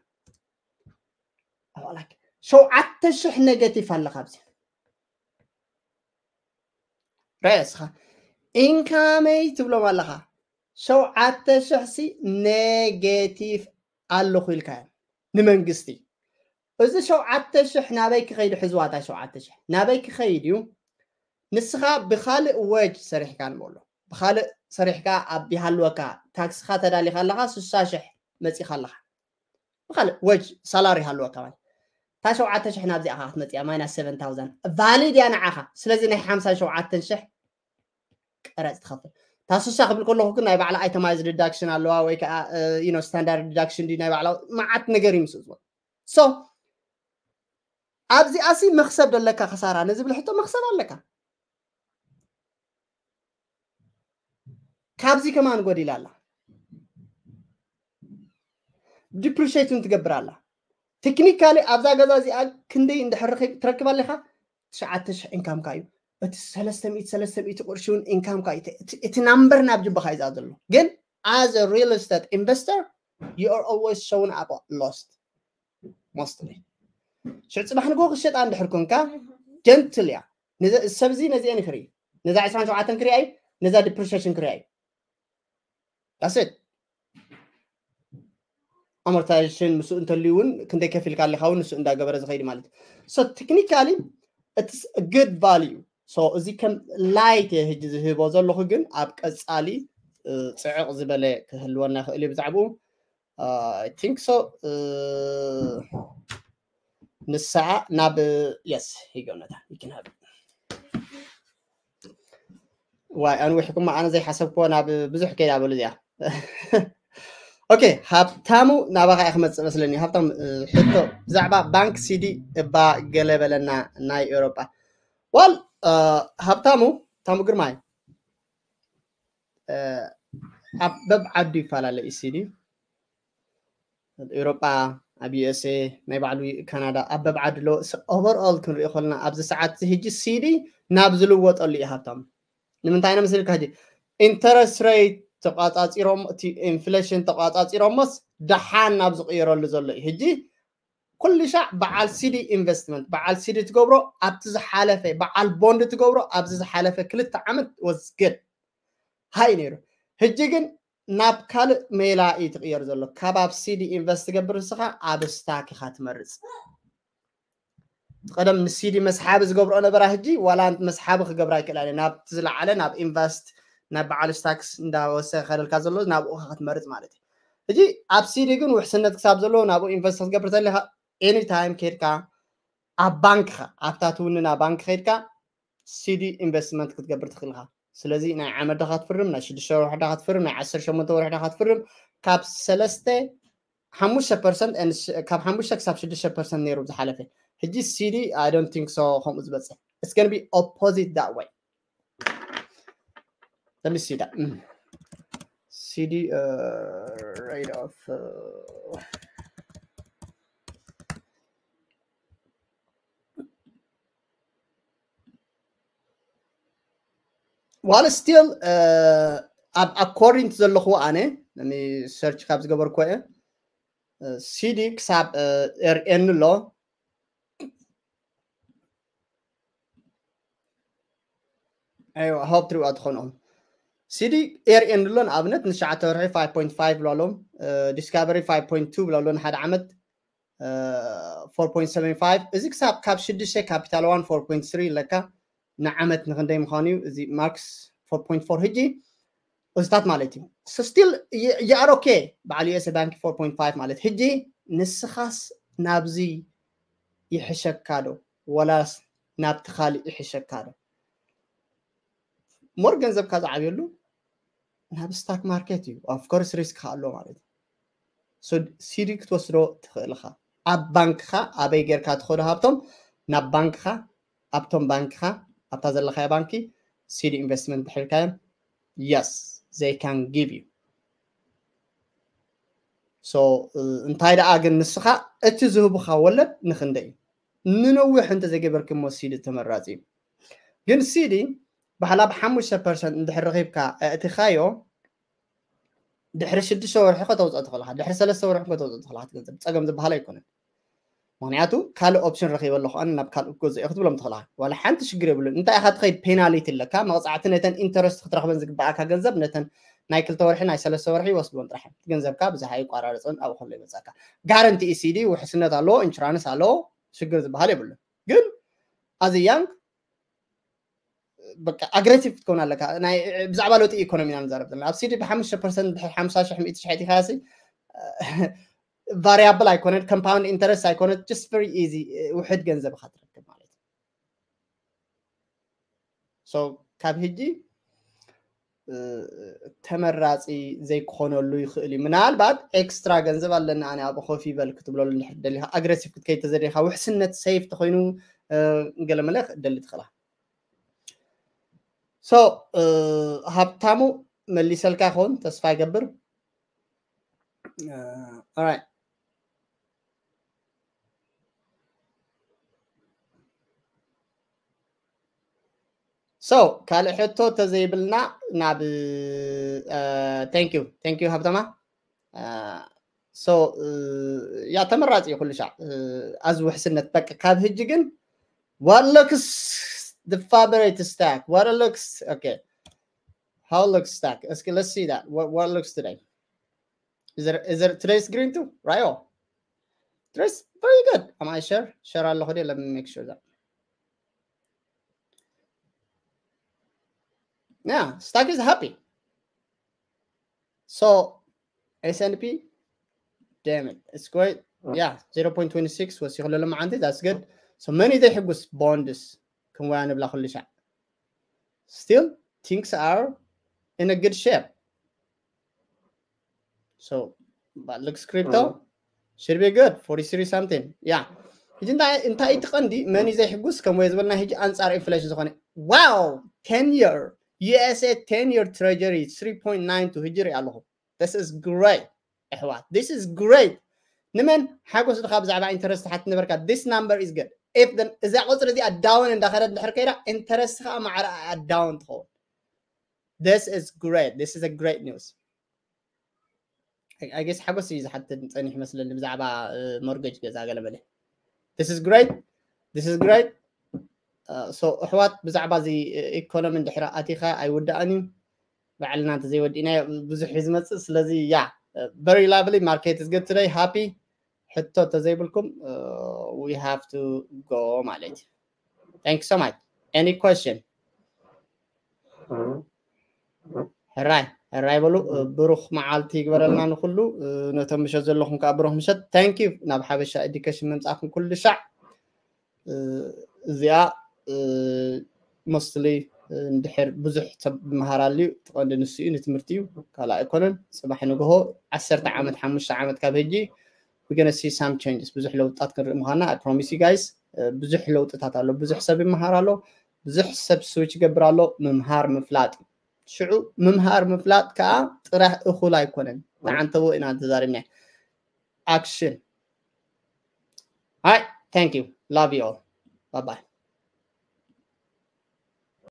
ሸውዓተ ሽሕ ኔጌቲቭ ኣለካ ኣብዚ ረስኻ ኢንካመይ ትብሎም ኣለኻ። ሸውዓተ ሽሕ ሲ ኔጌቲቭ ኣለኹ ኢልካ ንመንግስቲ። እዚ ሸውዓተ ሽሕ ናበይ ክኸይድ? ሕዝዋታ ሸውዓተ ሽሕ ናበይ ክኸይድ እዩ? ንስኻ ብኻልእ ወጅ ሰሪሕካ ንበሎ ብኻልእ ሰሪሕካ ኣብ ይሃልወካ ታክስኻ ተዳሊኻ ኣለኻ ስሳ ሽሕ መፂኻ ኣለኻ ብኻልእ ወጅ ሳላሪ ይሃልወካ ማለት እታ ሸውዓተ ሽሕ ናብዚኣ ካ ክትመፅያ ማይናስ ሰቨን ታውዘንድ ቫሊድ እያ ንዓኻ። ስለዚ ናይ ሓምሳ ሸውዓተ ሽሕ ቀረፅ ትኸፍል። እታ ስሳ ክብል ከለኹ ግን ናይ ባዕላ ኣይተማይዝ ዲዳክሽን ኣለዋ ወይ ከዓ ስታንዳርድ ዲዳክሽን ድዩ ናይ ባዕላ መዓት ነገር እዩ ምስ እዝቦ ሶ ኣብዚኣ ሲ መክሰብ ደለካ ክሳራ ንዝብል ሕቶ መክሰብ ኣለካ። ካብዚ ከማን ጎዲላ ኣላ ዲፕሪሽት ን ትገብር ኣላ። ቴክኒካሊ ኣብዛ ገዛ እዚኣ ክንደይ እንድሕር ረኺብ ትረክብ ኣለኻ? ትሽዓተ ሽሕ ኢንካምካ እዩ። እቲ ሰለስተ ሚእቲ ሰለስተ ሚእቲ ቅርሺ እውን ኢንካምካ እዩ። እቲ ናምበር ናብ ጅባኻ እዩ ዝኣ ዘሎ ግን as a real estate investor you are always showing up lost mostly ሽዕ ፅባሕ ንጎ ክሸጣ እንድሕር ኮንካ ጀንትል እያ። ሰብዚ ነዚአን ይክርኢ ነዛ ዕስራን ሸውዓተን ክሪኣ እዩ ነዛ ዲፕሪሽን ክሪኣ እዩ ዳስት ኣሞርታይዜሽን ምስኡ እንተልዩ እውን ክንደይ ከፊልካ ኣለካ እውን ንሱ እንዳገበረ ዝኸይድ ማለት እዩ so technically it's good value so እዚ ከም ላይት እየ ህጂ ዝህቦ ዘለኹ ግን ኣብ ቀፃሊ ፅዕቕ ዝበለ ክህልወና ይኽእል እዩ ብዛዕባኡ I think so ንሳ ናብ yes ይገነታ ይክናብ ዋይ ኣንዊሕኩም ኣነ ዘይሓሰብክዎ ናብ ብዙሕ ከይዳ በሉ እዚኣ ኦኬ ሃብታሙ ናባኻ እየ ክመፅእ መስለኒ ሃብታም ሕቶ ብዛዕባ ባንክ ሲዲ እባ ገለ በለና ናይ ኤውሮጳ ዋል ሃብታሙ ታሙ ግርማይ ኣብ በብ ዓዱ ይፈላለ እዩ ሲዲ ኣብ ኤውሮጳ ኣብ ዩኤስኤ ናይ ባዕሉ ካናዳ ኣብ በብ ዓዱ ኣለዎ overall ክንሪኦ ከለና ኣብዚ ሰዓት እዚ ሕጂ ሲዲ ናብ ዝልወጠሉ እዩ ሃብታም ንምንታይ ነ ምስልካ ሕጂ interest rate ተቋፃፂሮም እቲ inflation ተቋፃፂሮሞስ ደሓን ናብ ዝቕየረሉ ዘሎ እዩ ሕጂ ኩሉ ሻዕ በዓል ሲዲ ኢንቨስትመንት በዓል ሲዲ ትገብሮ ኣብቲ ዝሓለፈ በዓል ቦንድ ትገብሮ ኣብዚ ዝሓለፈ ክልተ ዓመት was good high ነይሩ ሕጂ ግን ናብ ካልእ ሜላ እዩ ትቕየር ዘሎ ካብ ኣብ ሲዲ ኢንቨስት ትገብር ንስኻ ኣብ ስታክ ኢኻ ትመርፅ ቀደም ንሲዲ መስሓቢ ዝገብርኦ ነበራ ሕጂ ዋላ መስሓቢ ክገብራ ይክእላ ናብቲ ዝለዓለ ናብ ኢንቨስት ናብ በዓል ስታክስ እንዳወሰ ከደልካ ዘሎ ናብኡ ክትመርፅ ማለት እዩ ሕጂ ኣብ ሲዲ ግን ውሕስነት ክሳብ ዘለዎ ናብኡ ኢንቨስት ክትገብር ተለካ ኤኒታይም ከድካ ኣብ ባንክኻ ኣብታ ትውንና ባንክ ከድካ ሲዲ ኢንቨስትመንት ክትገብር ትኽእልካ ስለዚ ናይ ዓመት ዳኻ ትፍርም ናይ ሽዱሽተ ወርሒ ዳኻ ትፍርም ናይ ዓሰርተ ሸሞንተ ወርሒ ዳኻ ትፍርም ካብ ሰለስተ ሓሙሽተ ፐርሰንት ካብ ሓሙሽተ ክሳብ ሽዱሽተ ፐርሰንት ነይሩ ዝሓለፈ ሕጂ ሲዲ I don't think so ከምኡ ዝበፅሕ it's gonna be opposite that way let me see that mm. CD uh, rate of uh, while still uh, ኣብ according to ዘለኹ ኣነ ኒ search ካብ ዝገበርኩ እየ ሲዲ ክሳብ ኤርኤን ኣሎ ሆፕ ትሪዋ ትኾንኦም ሲዲ ኤርኤን ኣሎ ንኣብነት ንሽዓተ ወርሒ ፋይቭ ፖይንት ፋይቭ ብላሎም ዲስካቨሪ ፋይቭ ፖይንት ቱ ብላሎ ንሓደ ዓመት ፎር ፖይንት ሰቨን ፋይቭ እዚ ክሳብ ካብ ሽዱሽተ ካፒታል ዋን ፎር ፖይንት ስሪ ኣለካ ንዓመት ንክንደይ ምዃኑ እዩ እዚ ማክስ ፎር ፖይንት ፎር ሕጂ እዚታት ማለት እዩ ስቲል you are okay በዓል ዩኤስ ባንክ ፎር ፖይንት ፋይቭ ማለት ሕጂ ንስኻስ ናብዚ ይሕሸካ ዶ ወላስ ናብቲ ካልእ ይሕሸካ ዶ more ገንዘብካ ዝዓብየሉ ናብ stock market እዩ። Of course risk ኣሎ ማለት እዩ። So CD ክትወስዶ ትኽእል ኢኻ። ኣብ ባንክኻ ኣበይ ጌርካ ትኸዶ ሃብቶም ናብ ባንክኻ ኣብቶም ባንክኻ ኣብታ ዘለኻዮ ባንኪ CD investment ድሕርካዮም yes they can give you so እንታይ ደኣ ግን ንስኻ እቲ ዝህቡኻ ወለድ ንኽንደይ እዩ ንነዊሕ እንተዘይገበርክሞ CD ተመራፂ እዩ ግን CD ባሕላ ብሓሙሽተ ፐርሰንት እንድሕር ረኺብካ ኣእቲኻዮ ድሕሪ ሽዱሽተ ወርሒ ከተውፅኦ ትኽእልካ ድሕሪ ሰለስተ ወርሒ ከተውፅኦ ትኽእልካ ትገንዘብ ፀገም ዝበሃል ኣይኮነን ምክንያቱ ካልእ ኦፕሽን ረኺበ ኣለኹ ኣነ ናብ ካልእ ክገዝኦ ክትብሎም ትኽእልካ ዋላ ሓንቲ ሽግር የብሉን እንታይ ኢኻ ትኸይድ ፔናሊቲ ኣለካ መቕፃዕቲ ነተን ኢንተረስት ክትረኽበን ዝግበኣካ ገንዘብ ነተን ናይ ክልተ ወርሒ ናይ ሰለስተ ወርሒ ይወስድዎን ጥራሕ ገንዘብካ ብዝሓ ይቋራርፅን ኣብኡ ከሎ ይመፅኣካ ጋረንቲ ኢሲዲ ውሕስነት ኣለዎ ኢንሹራንስ ኣለዎ ሽግር ዝበሃል የብሉን ግን ኣዚ ያንግ በቃ ኣግሬሲቭ ክትከውን ኣለካ ናይ ብዛዕባ ለውጢ ኢኮኖሚ ኢና ንዛረብ ዘለና ኣብ ሲዲ ብሓሙሽተ ፐርሰንት ድሕር ሓምሳ ሽሕ ሚእቲ ሽሕ ኢኻ ሲ ቫሪያብል ኣይኮነት ኮምፓውንድ ኢንተረስት ኣይኮነት just very easy ውሕድ ገንዘብ ኢኻ ትረክብ ማለት እዩ ካብ ህጂ ተመራፂ ዘይክኾነሉ ይኽእል እዩ ምናልባት ኤክስትራ ገንዘብ ኣለና ኣነ ኣብ ኮፊ በል ክትብለሉ እንድሕር ደሊኻ ኣግሬሲቭ ክትከይድ ተዘደሊኻ ውሕስነት ሰይፍ ተኮይኑ ገለመለ ደሊ ትኽእላ so ሃብታሙ መሊሰልካ ይኸውን ተስፋ ይገብር right so ካልእ ሕቶ ተዘይብልና ናብ thank you thank you ሃብታማ so ያ ተመራፂ እዩ ኩሉ ሻዕ ኣዚ ውሕስነት በቃ ካብ ህጂ ግን what looks the favorite stack what looks okay how looks stack እስኪ let's see that what, what looks today is there is there today's green too right today's very good am I share share ኣለኹ let me make sure that yeah stack is happy so S&P damn it it's great yeah zero point two six ወሲኹ ለሎ መዓንቲ that's good so መን እዩ ዘይሕጉስ ቦንድስ ክንወያ ንብላ ኩሉ ሻዕ still things are in a good shape so but looks crypto should be good forty-three something yeah እንታይ እቲ ቀንዲ መን እዩ ዘይሕጉስ ከም ወየ ዝበልና ሕጂ ኣንፃር ኢንፍሌሽን ዝኾነ wow ten year USA ten year treasury three point nine two ሕጂ ርኢ ኣለኹ this is great ኣሕዋት this is great ንመን ሓጎስ ድኻ ብዛዕባ ኢንተረስት ሓት ነበርካ this number is good if እዛ ቁፅሪ እዚኣ ዳውን እንዳኸደት ድሕር ከይዳ ኢንተረስት ከዓ ማዕረ ዳውን ትኸውን this is great this is a great news I guess ሓጎስ እዩ ዝሓትት ፀኒሕ መስለኒ ብዛዕባ ሞርጌጅ ገዛ ገለመለ this is great this is great so ኣሕዋት ብዛዕባ እዚ ኢኮኖሚ እንድሕር ኣቲኻ ኣይውዳእን እዩ ባዕልና እንተ ዘይወዲእናዮ ብዙሕ እዩ ዝመፅእ ስለዚ ያ very lovely market is good today happy ሕቶ ተዘይብልኩም we have to go ማለት እዩ thank you so much any question ሕራይ ሕራይ በሉ ብሩኽ መዓልቲ ይግበረልና ንኩሉ ነቶም ምሸት ዘለኹም ከዓ ብሩኽ ምሸት thank you ናብ ሓበሻ ኤዱኬሽን ምምፃእኩም ኩሉ ሻዕ እዚኣ mostly እንድሕር ብዙሕ ሰብ ዝመሃራሉ እዩ እቲ ቀንዲ ንሱ እዩ ንትምህርቲ እዩ ካልእ ኣይኮነን ፅባሕ ንግሆ ዓሰርተ ዓመት ሓሙሽተ ዓመት ካብ ሕጂ we're gonna see some changes ብዙሕ ለውጥታት ክንርኢ ምዃንና I promise you guys ብዙሕ ለውጥታት ኣሎ ብዙሕ ሰብ ይመሃር ኣሎ ብዙሕ ሰብ ስዊች ይገብር ኣሎ ምምሃር ምፍላጥ እዩ ሽዑ ምምሃር ምፍላጥ ከዓ ጥራሕ እኹል ኣይኮነን ተዓንተቦ ኢና ተዛሪብና action hi thank you love you all bye bye